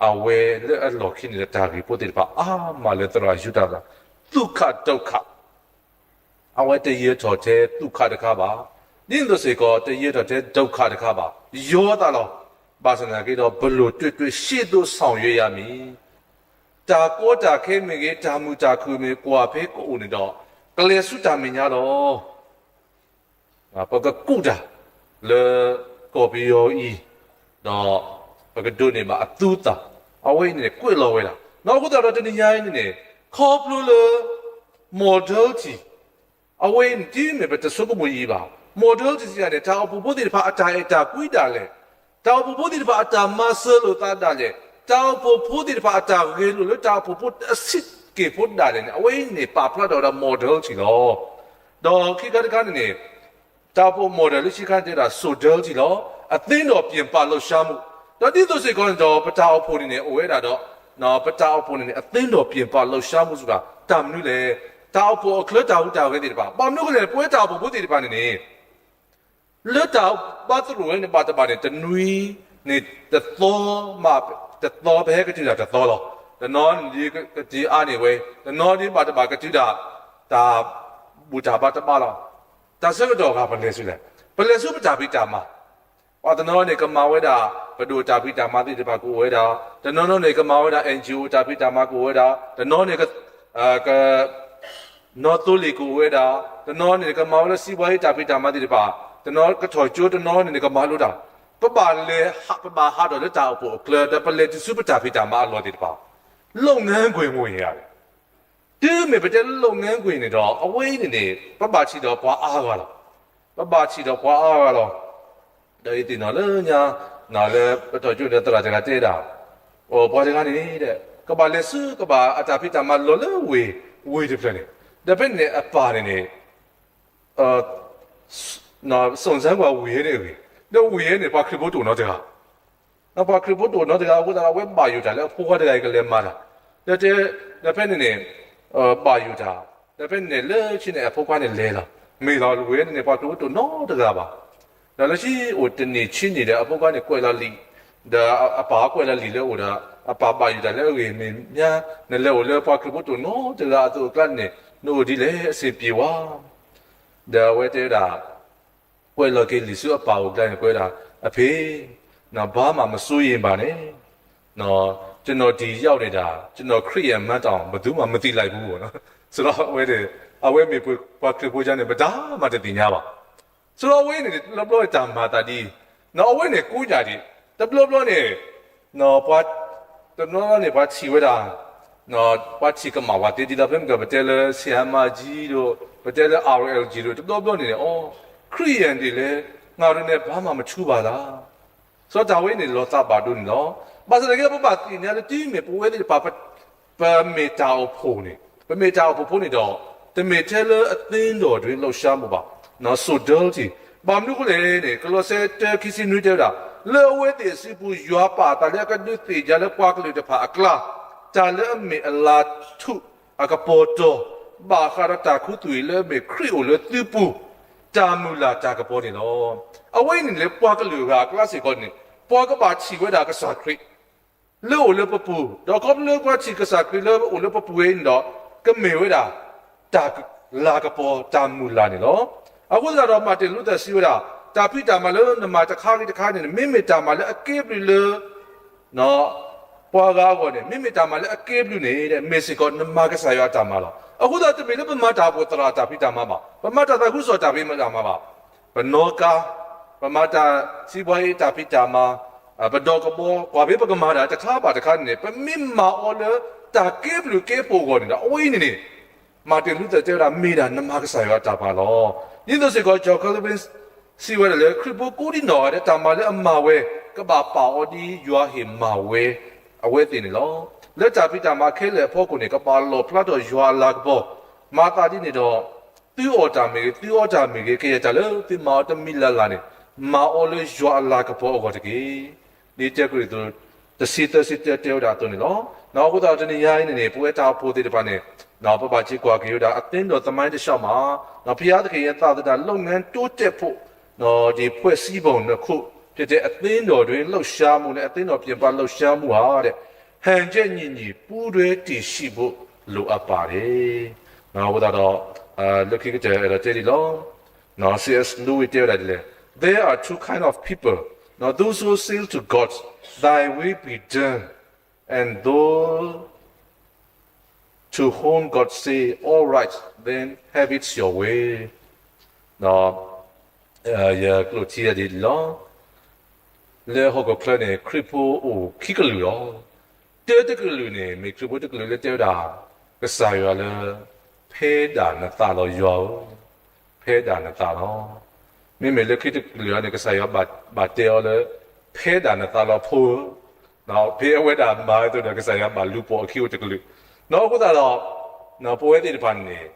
အဝဲလၢအလီၢ်ခံန့ၣ်ဒီး တၢ်ဂ့ၢ်ဖိသ့ၣ်တဖၣ်အါမးလၢသရၣ်ယူဒၤသး သုးခးဒုက္ခ အဝဲတယၢၤထီၣ်ထဲသုးခးတခါဘၣ်. ဒ်န့ၣ်အသိးစ့ၢ်ကီး တယၢၤထီၣ်ထဲဒုက္ခတခါဘၣ်. ယီၤသးလီၤ. ဘၣ်ဆၣ်သနာ်က့ဒီး ဘယ်လိုတွေ့တွေ့ ရှေ့သို့ဆောင်ရွက်ရမည်. တၢ်ကီတၢ်ခဲမ့ၢ်ဂ့ၤ တၢ်မုာ်တၢ်ခုၣ်မ့ၢ်ဂ့ၤ ကွၢ်ဖဲကအိၣ်န့ၣ်ဒီး ကလဲၤဆူတၢ်မဲာ်ညါလီၤ. ပကကူးတၢ်လၢကီၢ်ပယီၤအံၤ, ဒီးပကဒိးန့ၢ်ဘၣ်အသူအသၣ်, အဝဲအံၤန့ၣ် ကွဲးလီၤဝဲဒၣ်. ဒီးအဃိသတးဒီးတနံၤညါအံၤန့ၣ်န့ၣ် ခီဖျိလၢ modernity အဝဲအံၤန့ၣ် တုၤမ့ၢ်ပတဆိကမိၣ်အံၤဘၣ်, modernity စံးတၢ်န့ၣ် တၢ်အိၣ်ဖှိၣ်ဖိသ့ၣ်တဖၣ်အတၢ်အဲၣ်တၢ်ကွံဒၣ်လဲာ်, တၢ်အိၣ်ဖှိၣ်ဖိသ့ၣ်တဖၣ်အတၢ်မၤစၢၤလိာ်သးဒၣ်လဲာ်, တၢ်အိၣ်ဖှိၣ်ဖိသ့ၣ်တဖၣ်အတၢ်ဂဲၤလိာ်လၢတၢ်အိၣ်ဖှိၣ်ဖိအဆံးက့ၤဖိဒၣ်လဲာ်န့ၣ် အဝဲအံၤန့ၣ် ပာ်ဖျါထီၣ်ဝဲဒၣ် modernity လီၤ. ဒီးခံခါတခါန့ၣ်န့ၣ် တၢ်အိၣ်ဖှိၣ် modern လၢခံခါန့ၣ်တဲဝဲဒၣ် social လီၤ. အသင်းတော်ပြင်ပလှုပ်ရှားမှု, ဒီးဒ်သိးစ့ၢ်ကီးန့ၣ်ဒီး ပတၢ်အိၣ်ဖှိၣ်န့ၣ်န့ၣ် အိၣ်ဝဲဒၣ်ဒီး ပတၢ်အိၣ်ဖှိၣ်န့ၣ်န့ၣ် အသင်းတော်ပြင်ပလှုပ်ရှားမှု စ့ၢ်ကီး တၢ်မနုၤလဲၣ်, တၢ်အိၣ်ဖှိၣ်အချၢတၢ်ဟူးတၢ်ဂဲၤသ့ၣ်တဖၣ်, ဘၣ်မနုၤအဃိလဲၣ်န့ၣ် ပဝဲတၢ်အိၣ်ဖှိၣ်ဖိသ့ၣ်တဖၣ်န့ၣ်န့ၣ် လၢတၢ်ဘါသရိာ်ဝဲန့ၣ် ဘၣ်တဘၣ်န့ၣ် တနွံန့ၣ်တသီမး, တသီပဟဲကတုၤတၢ်တသီလီၤ. တနီၤန့ၣ်ဒ်ကတုၤအါန့ၢ်ဝဲ, တနီၤဒ်ဘၣ်တဘၣ်ကတုၤတၢ် တၢ်ဘူၣ်တၢ်ဘါတဘါလီၤ. တၢ်ဆၢကတီၢ်အခါ ပလဲၤဆူလဲၣ်, ပလဲၤဆူပတၢ်ဖံးတၢ်မၤ ပှၤတနီၤန့ၣ်ကမၤဝဲဒၣ် ပဒိၣ်တၢ်ဖံးတၢ်မၤသ့ၣ်တဖၣ်ကအိၣ်ဝဲဒၣ်, တနီၤနီၤန့ၣ်ကမၤဝဲဒၣ် NGO တၢ်ဖံးတၢ်မၤကအိၣ်ဝဲဒၣ်, တနီၤန့ၣ် က နီၣ်သိလ့ၣ်ကအိၣ်ဝဲဒၣ်, တနီၤန့ၣ်ကမၤဝဲလၢစံးဘှါအံၤတၢ်ဖံးတၢ်မၤသ့ၣ်တဖၣ်, တနီၤကထီၣ်ကၠိ, တနီၤန့ၣ်ကမၤလိတၢ်, ပဘၣ်လဲၤ ပဘၣ်ဟးထီၣ်လၢတၢ်အိၣ်ဖှိၣ်အချၢ ဒီးပလဲၤတုၤဆူပတၢ်ဖံးတၢ်မၤအလီၢ်သ့ၣ်တဖၣ်, လုပ်ငန်းခွင် မ့ၢ်ဂ့ၤ တုၤမ့ၢ်ပတဲလၢလုပ်ငန်းခွင်န့ၣ်ဒီး အဝဲအံၤန့ၣ်န့ၣ် ပဘၣ်ထံၣ်ဒီးပှၤအါဂၤလီၤ. ပဘၣ်ထံၣ်ဒီးပှၤအါဂၤလီၤ. ဒီးယသ့ၣ်နီၣ်လၢညါ လၢပတီၢ်ကၠိန့ၣ်သရၣ်တဂၤတဲဒၣ်, ပှၤတဂၤန့ၣ် ကဘၣ်လဲၤဆူ ကဘၣ်အတၢ်ဖံးတၢ်မၤလီၤလၢဝ့ၢ် ဝ့ၢ်တဖျၢၣ်န့ၣ်, ဒီးဖဲန့ၣ်န့ၣ် အပၢ်န့ၣ်န့ၣ် စုံစမ်းကွၢ် ဝ့ၢ်ဟဲန့ၣ်အဂ့ၢ်, ဒီးဝ့ၢ်ဟဲန့ၣ် ပှၤခရံာ်ဖိတအိၣ်နီတဂၤ ဒီးပှၤခရံာ်ဖိတအိၣ်နီတဂၤအဃိသတးဒီး အဝဲဘၣ်ယိၣ်တၢ်လၢအဖိခွါတဂၤအံၤကလဲၤမၤတၢ်, ဒီးတဲ, ဒီးဖဲန့ၣ်န့ၣ် ဘၣ်ယိၣ်တၢ်, ဒီးဖဲန့ၣ်န့ၣ် လၢခံန့ၣ် အဖိခွါန့ၣ်လဲၤလီၤ. မ့ၢ်လီၤ ဝ့ၢ်ဟဲန့ၣ်န့ၣ် ပှၤခရံာ်ဖိတအိၣ်နီတဂၤဘၣ်. ဒီးလၢခံအိၣ်တနံၣ်ခံနံၣ်ဒီး အဖိခွါန့ၣ်ကွဲးလီၤလံာ်, ဒီးအပၢ်ကွဲးလီၤလံာ်လၢအအိၣ်ဒီး အပၢ်ဘၣ်ယိၣ်တၢ်လၢအဂ့ၢ် မ့ၢ်မ့ၢ် နလဲၤအိၣ်လၢပှၤခရံာ်ဖိတအိၣ်နီတဂၤအသိးအကျါန့ၣ် နအိၣ်ဒ်လဲၣ် အဆင်ပြေဝဲ ဒီးအဝဲတဲဒၣ် ကွဲးလီၤက့ၤလံာ်ဆူအပၢ်အအိၣ်ကျါန့ၣ် ကွဲးဒၣ်, အဖေ, ဘာမှမစိုးရိမ်ပါနဲ့, ကျွန်တော်ဒီရောက်နေတာ ကျွန်တော်ခရစ်ယာန်မှန်းတောင် ဘယ်သူမှမသိလိုက်ဘူးပေါ့နော်. ဆိုတော့ အဝဲန့ၣ် အဝဲမ့ၢ်ပှၤခရံာ်ဖိယါန့ၣ် ဘၣ်တၢ်မၤတသ့ၣ်ညါဘၣ်. ဆိုတော့ အဝဲန့ၣ် တဘျီဘျီန့ၣ် တၢ်မၤသးဒ်အံၤ, အဝဲန့ၣ်ကူးညါဒံး, တဘျီဘျီန့ၣ် ပှၤ တနီၤနီၤန့ၣ် ပှၤထံၣ်ဝဲဒၣ် ပှၤထံၣ်ကမၣ်ဝဲသ့ဒ်သိး ဖဲမ့ၢ်က ပတဲလၢ ဆရာမကြီး ဒီး ပတဲလၢ အါလ်အီလ်ကၠံ ဒီး တဘျီဘျီန့ၣ်န့ၣ် အိ ခရစ်ယာန်တွေလည်း ငါတို့နဲ့ ဘာမှမထူးပါလား. စီၤတၢ်ဝဲန့ၣ် လီၤသးဘၣ်ဒိန့ၣ်လီၤ. ဘၣ်ဆၣ်သနာ်က့ ပဘၣ်သ့ၣ်ညါလၢ တုၤမ့ၢ်ပဝဲသ့ၣ်တဖၣ် ပမ့ၢ်တၢ်အိၣ်ဖှိၣ်န့ၣ်, ပမ့ၢ်တၢ်အိၣ်ဖှိၣ်ဖိန့ၣ်ဒီး တမ့ၢ်ထဲလၢအသ့ဒီၣ်ဒွဲၣ် လှုပ်ရှားမှု ဘၣ်, စိၣ်ဒၢတ့ၢ်, ဘၣ်မနုၤအဃိလဲၣ်န့ၣ် ကလီးစဲ တၢ ခံဆံနွံ တဲဝဲဒၣ်, လၢအဝဲသ့ၣ်အစုပူၤ ယွၤပာ်အသးလၢအကဒုးသ့ၣ်ညါလၢပှၤကလုာ်တဖၣ်အကျါ တၢ်လၢအမ့ၢ်အလၤထူၣ်အကပီၤတီၤ, ဘၣ်ဃးဒီးတၢ်ခူသူၣ်အံၤလၢအမ့ၢ်ခရံာ်အိၣ်လၢသုပူၤ တၢ်မုၢ်လၢ်တၢ်ကပီၤန့ၣ်လီၤ. အဝဲအံၤန့ၣ်လၢပှၤကလုာ်အဂၤအကျါစ့ၢ်ကီးန့ၣ် ပှၤကဘၣ်ထံၣ်ဝဲဒၣ်ကစၢ်ခရံာ် လၢအိၣ်လၢပပူၤ, ဒီးခီဖျိလၢပှၤထံၣ်ကစၢ်ခရံာ်လၢအိၣ်လၢပပူၤဝဲအံၤန့ၣ်ဒီး ကမ့ၢ်ဝဲဒၣ် တၢ်လၤကပီၤ တၢ်မုၢ်လၢ်န့ၣ်လီၤ. အဃိသတးဒီး Martin Luther စံးဝဲဒၣ်, တၢ်ဖံးတၢ်မၤလၢနမၤတခါဂ့ၤတခါန့ၣ် မ့မ့ၢ်တၢ်မၤလၢအကဲဘျုးလၢ ပှၤဂၤအဂီၢ်န့ၣ် မ့မ့ၢ်တၢ်မၤလၢအကဲဘျုးန့ၣ် မ့ၢ်စ့ၢ်ကီး နမၤကစၢ်ယွၤအတၢ်မၤလီၤ. အဃိသတး တမ့ၢ်လၢပမၤတၢ်အိၣ်ဖှိၣ်သရၣ်တၢ်ဖံးတၢ်မၤဘၣ်, ပမၤတၢ်သးခုကစီၣ်တၢ်ဖံးတၢ်မၤဘၣ်, ပနီၣ်ကါ, ပမၤတၢ်စံးဘှါအံၤတၢ်ဖံးတၢ်မၤ, ပဒီးကဘီ ကွၢ်ဖဲပကမၤတၢ်တခါဘၣ်တခါန့ၣ် ပမ့ၢ်မၤအီၤလၢတၢ်ကဲဘျုးကဲဖှိၣ်အဂီၢ်န့ၣ်ဒီး အဝဲအံၤန့ၣ်န့ၣ် Martin Luther တဲဝဲဒၣ် မ့ၢ်ဒၣ်နမၤကစၢ်ယွၤအတၢ်မၤလီၤ. ဒ်သိးစ့ၢ်ကီး John Calvin စံးဝဲဒၣ်လၢ ခရံာ်ဖိကိးဒံနီၢ်ဂၤဒဲး တၢ်မၤလၢအမၤဝဲ ကဘၣ်ပာ်အီၤဒ်ယွၤဟ့ၣ်မၤဝဲ အဝဲသ့ၣ်န့ၣ်လီၤ. လၢတၢ်ဖံးတၢ်မၤခဲလၢာ်အဖီခိၣ်န့ၣ် ကဘၣ်လီၣ်ဖျါထီၣ်ယွၤအလၤကပီၤ, မၤသးဒ်န့ၣ်ဒီး သုအီၣ်တၢ်မ့ၢ်ဂ့ၤ, သုအီတၢ်မ့ၢ်ဂ့ၤ, ကယဲၢ်တၢ်လၢသုမၤအီၤတမံၤလၢ်လၢ်န့ၣ် မၤအီၤလၢယွၤအလၤကပီၤအဂီၢ်တက့ၢ်. ဒ်တၢကရံၣ်သူး တဆံသၢဆံတၢတဲဝဲဒၣ်အသိးန့ၣ်လီၤ. အဃိသတးဒီးတနံၤညါအံၤန့ၣ်န့ၣ် ပဝဲတၢ်အိၣ်ဖှိၣ်သ့ၣ်တဖၣ်န့ၣ် ပဘၣ်စံးကွၢ်က့ၤဝဲဒၣ် အသင်းတော်သမိုင်းတလျှောက်မှာ ဘုရားသခင်ရဲ့ သာသနာလုပ်ငန်းတိုးတက်ဖို့ ဒီးဒီဖွဲ့စည်းပုံနှစ်ခုဖြစ်တဲ့ အသင်းတော်တွင်းလှုပ်ရှားမှုနဲ့ အသင်းတော်ပြင်ပလှုပ်ရှားမှုဟာတဲ့ ဟန်ချက်ညီညီပူးတွဲတည်ရှိဖို့လိုအပ်ပါတယ် အဃိသတးဒီး လၢခံကတၢၢ်အဲၣ်ဒိးတဲဒ်လီၤ. C S Lewis တဲဝဲဒၣ်ဒ်လဲၣ်, There are two kind of people, those who say to God, Thy will be done, and those to whom God say, All right, then have it your way. ယကျိာ်ထံဒ်လီၤ. လၢဟီၣ်ခိၣ်ချၢန့ၣ် ခရံာ်ဖိအိၣ်ခံကလုာ်လီၤ. တၢတကလုာ်န့ၣ် မ့ၢ်ခရံာ်ဖိတကလုာ်လၢတဲဝဲဒၣ် ကစၢ်ယွၤလၢ ဖဲဒၣ်နသးလီၤယွၤဧၢ, ဖဲဒၣ်နသးလီၤ. မ့မ့ၢ်လၢခံတကလုာ်န့ၣ် ကစၢ်ယွၤဘၣ်တဲအီၤလၢ ဖဲဒၣ်နသးလီၤဖိဧၢ, ဖဲအဝဲဒၣ်မၤအသိးဒီး ကစၢ်ယွၤဘၣ်လူၤပိာ်အခံအိၣ်တကလုာ်, အဃိသတးဒီး ပဝဲသ့ၣ်တဖၣ်န့ၣ်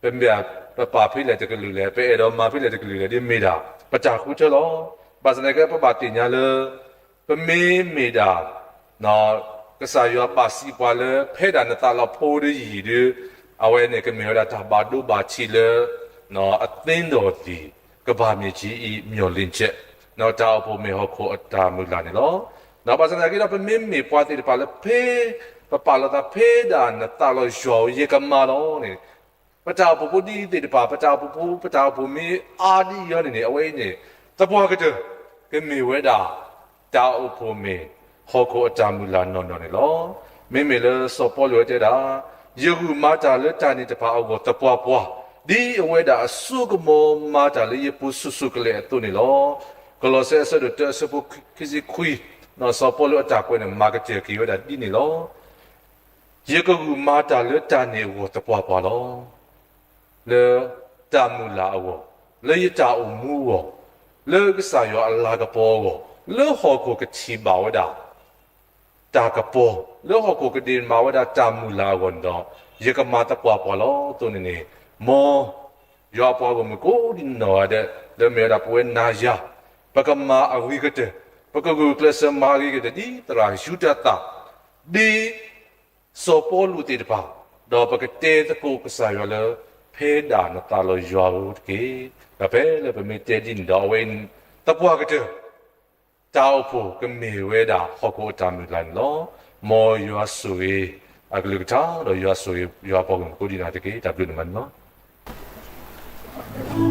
ပမ့ၢ်ပပာ်ဖဲလဲၣ်တကလုာ်လဲၣ်, ပအဲၣ်ဒိးမၤဖဲလဲၣ်တကလုာ်လဲၣ် ဒ်မ့ၢ်ဒၣ် ပတၢ်ဃုထၢလီၤ. ဘၣ်ဆၣ်သနာ်က့ ပဘၣ်သ့ၣ်ညါလၢ ပမ့မ့ၢ်ဒၣ် ကစၢ်ယွၤဘၣ်စံးပှၤလၢ ဖဲဒၣ်နသးလီၤဖိဒီးယံၤဒီး အဝဲန့ၣ်ကမ့ၢ်ဝဲဒၣ်တၢ်ဘၣ်ဒိဘၣ်ထံးလၢ အသင်းတော်သည် ကမ္ဘာမြေကြီး၏ မျှော်လင့်ချက်, တၢ်အိၣ်ဖှိၣ်မ့ၢ်ဟီၣ်ခိၣ်အတၢ်မုၢ်လၢ်န့ၣ်လီၤ. ဘၣ်ဆၣ်သနာ်က့ဒီး ပမ့မ့ၢ်ပှၤသ့ၣ်တဖၣ်လၢဖဲ ပပာ်လီၤသးဖဲဒၣ်နသးလီၤယွၤဧၢ ယကမၤလီၤန့ၣ် ပတၢ်အိၣ်ဖှိၣ်ဖိဒ်သ့ၣ်တဖၣ် ပတၢ်အိၣ်ဖှိၣ်ဖိ ပတၢ်အိၣ်ဖှိၣ်မ့ၢ်အါဒ်အံၤန့ၣ်န့ၣ် အဝဲအံၤန့ၣ် သပှၢ်ကတၢၢ် ကမ့ၢ်ဝဲဒၣ် တၢ်အိၣ်ဖှိၣ်မ့ၢ်ဟီၣ်ခိၣ်အတၢ်မုၢ်လၢ်နီၢ်နီၢ်န့ၣ်လီၤ. မ့မ့ၢ်လၢစီၤပီလူးတဲဒၣ်, ယဂုာ်မၤတၢ်လၢတၢ်န့ၣ်တဖၣ်အဂီၢ်သပှၢ်ပှၢ်, ဒ်အဝဲဒၣ်အစိကမီၤမၤတၢ်လၢယပူၤဆူၣ်ဆူၣ်ကလဲာ်အသိးန့ၣ်လီၤ. ကလီးစဲအဆၢဒိၣ်တၢအဆၢဖိခံဆံခွံ, စီၤပီလူးအတၢ်ကွဲးန့ၣ် မၤကတၢၢ်က့ၤဝဲဒၣ်ဒ်န့ၣ်လီၤ. ယကဂုာ်မၤတၢ်လၢတၢ်န့ၣ်အဂီၢ်သပှၢ်ပှၢ်လီၤ. လၢတၢ်မုၢ်လၢ်အဂီၢ်, လၢယတၢ်အိၣ်မူအဂီၢ်, လၢကစၢ်ယွၤအလၤကပီၤအဂီၢ်, လၢဟီၣ်ခိၣ်ကထံၣ်ဘၣ်ဝဲဒၣ် တၢ်ကပီၤ, လၢဟီၣ်ခိၣ်ကဒ့ၣ်မၤဝဲဒၣ်တၢ်မုၢ်လၢ်အဂီၢ်န့ၣ်ဒီး, ယကမၤသပှၢ်ပှၢ်လီၤ. အသိးန့ၣ်န့ၣ်, မ်ယွၤအပှၤဂီၢ်မုၢ်ကိးဒံနီၢ်ဂၤဒဲး လၢမ့ၢ်ဝဲဒၣ်ပဝဲနၤယၤ, ပကမၤအဂ့ၤကတၢၢ်, ပကဂုာ်ကျဲးစၢးမၤအဂ့ၤကတၢၢ် ဒ်သရၣ်ယူဒၤသၣ်, ဒ် စီၤပီလူးသ့ၣ်တဖၣ်, ဒီးပကတဲသကိးကစၢ်ယွၤလၢ ဖဲဒၣ်နသးလီၤယွၤဧၢတက့ၢ်. ဒီးဖဲလၢပမ့ၢ်တဲဒ်န့ၣ်ဒီး အဝဲ သပှၢ်ကတၢၢ် တၢ်အိၣ်ဖှိၣ်ကမ့ၢ်ဝဲဒၣ်ဟီၣ်ခိၣ်အတၢ်မုၢ်လၢ်န့ၣ်လီၤ. မ်ယွၤဆိၣ်ဂ့ၤအကလုၢ်ကထါ ဒီးယွၤဆိၣ်ဂ့ၤယွၤပှၤဂီၢ်မုၢ်ကိးဒံနီၢ်ဂၤတက့ၢ်. တၢ်ဘျုးနမၤန့ၣ်လီၤ.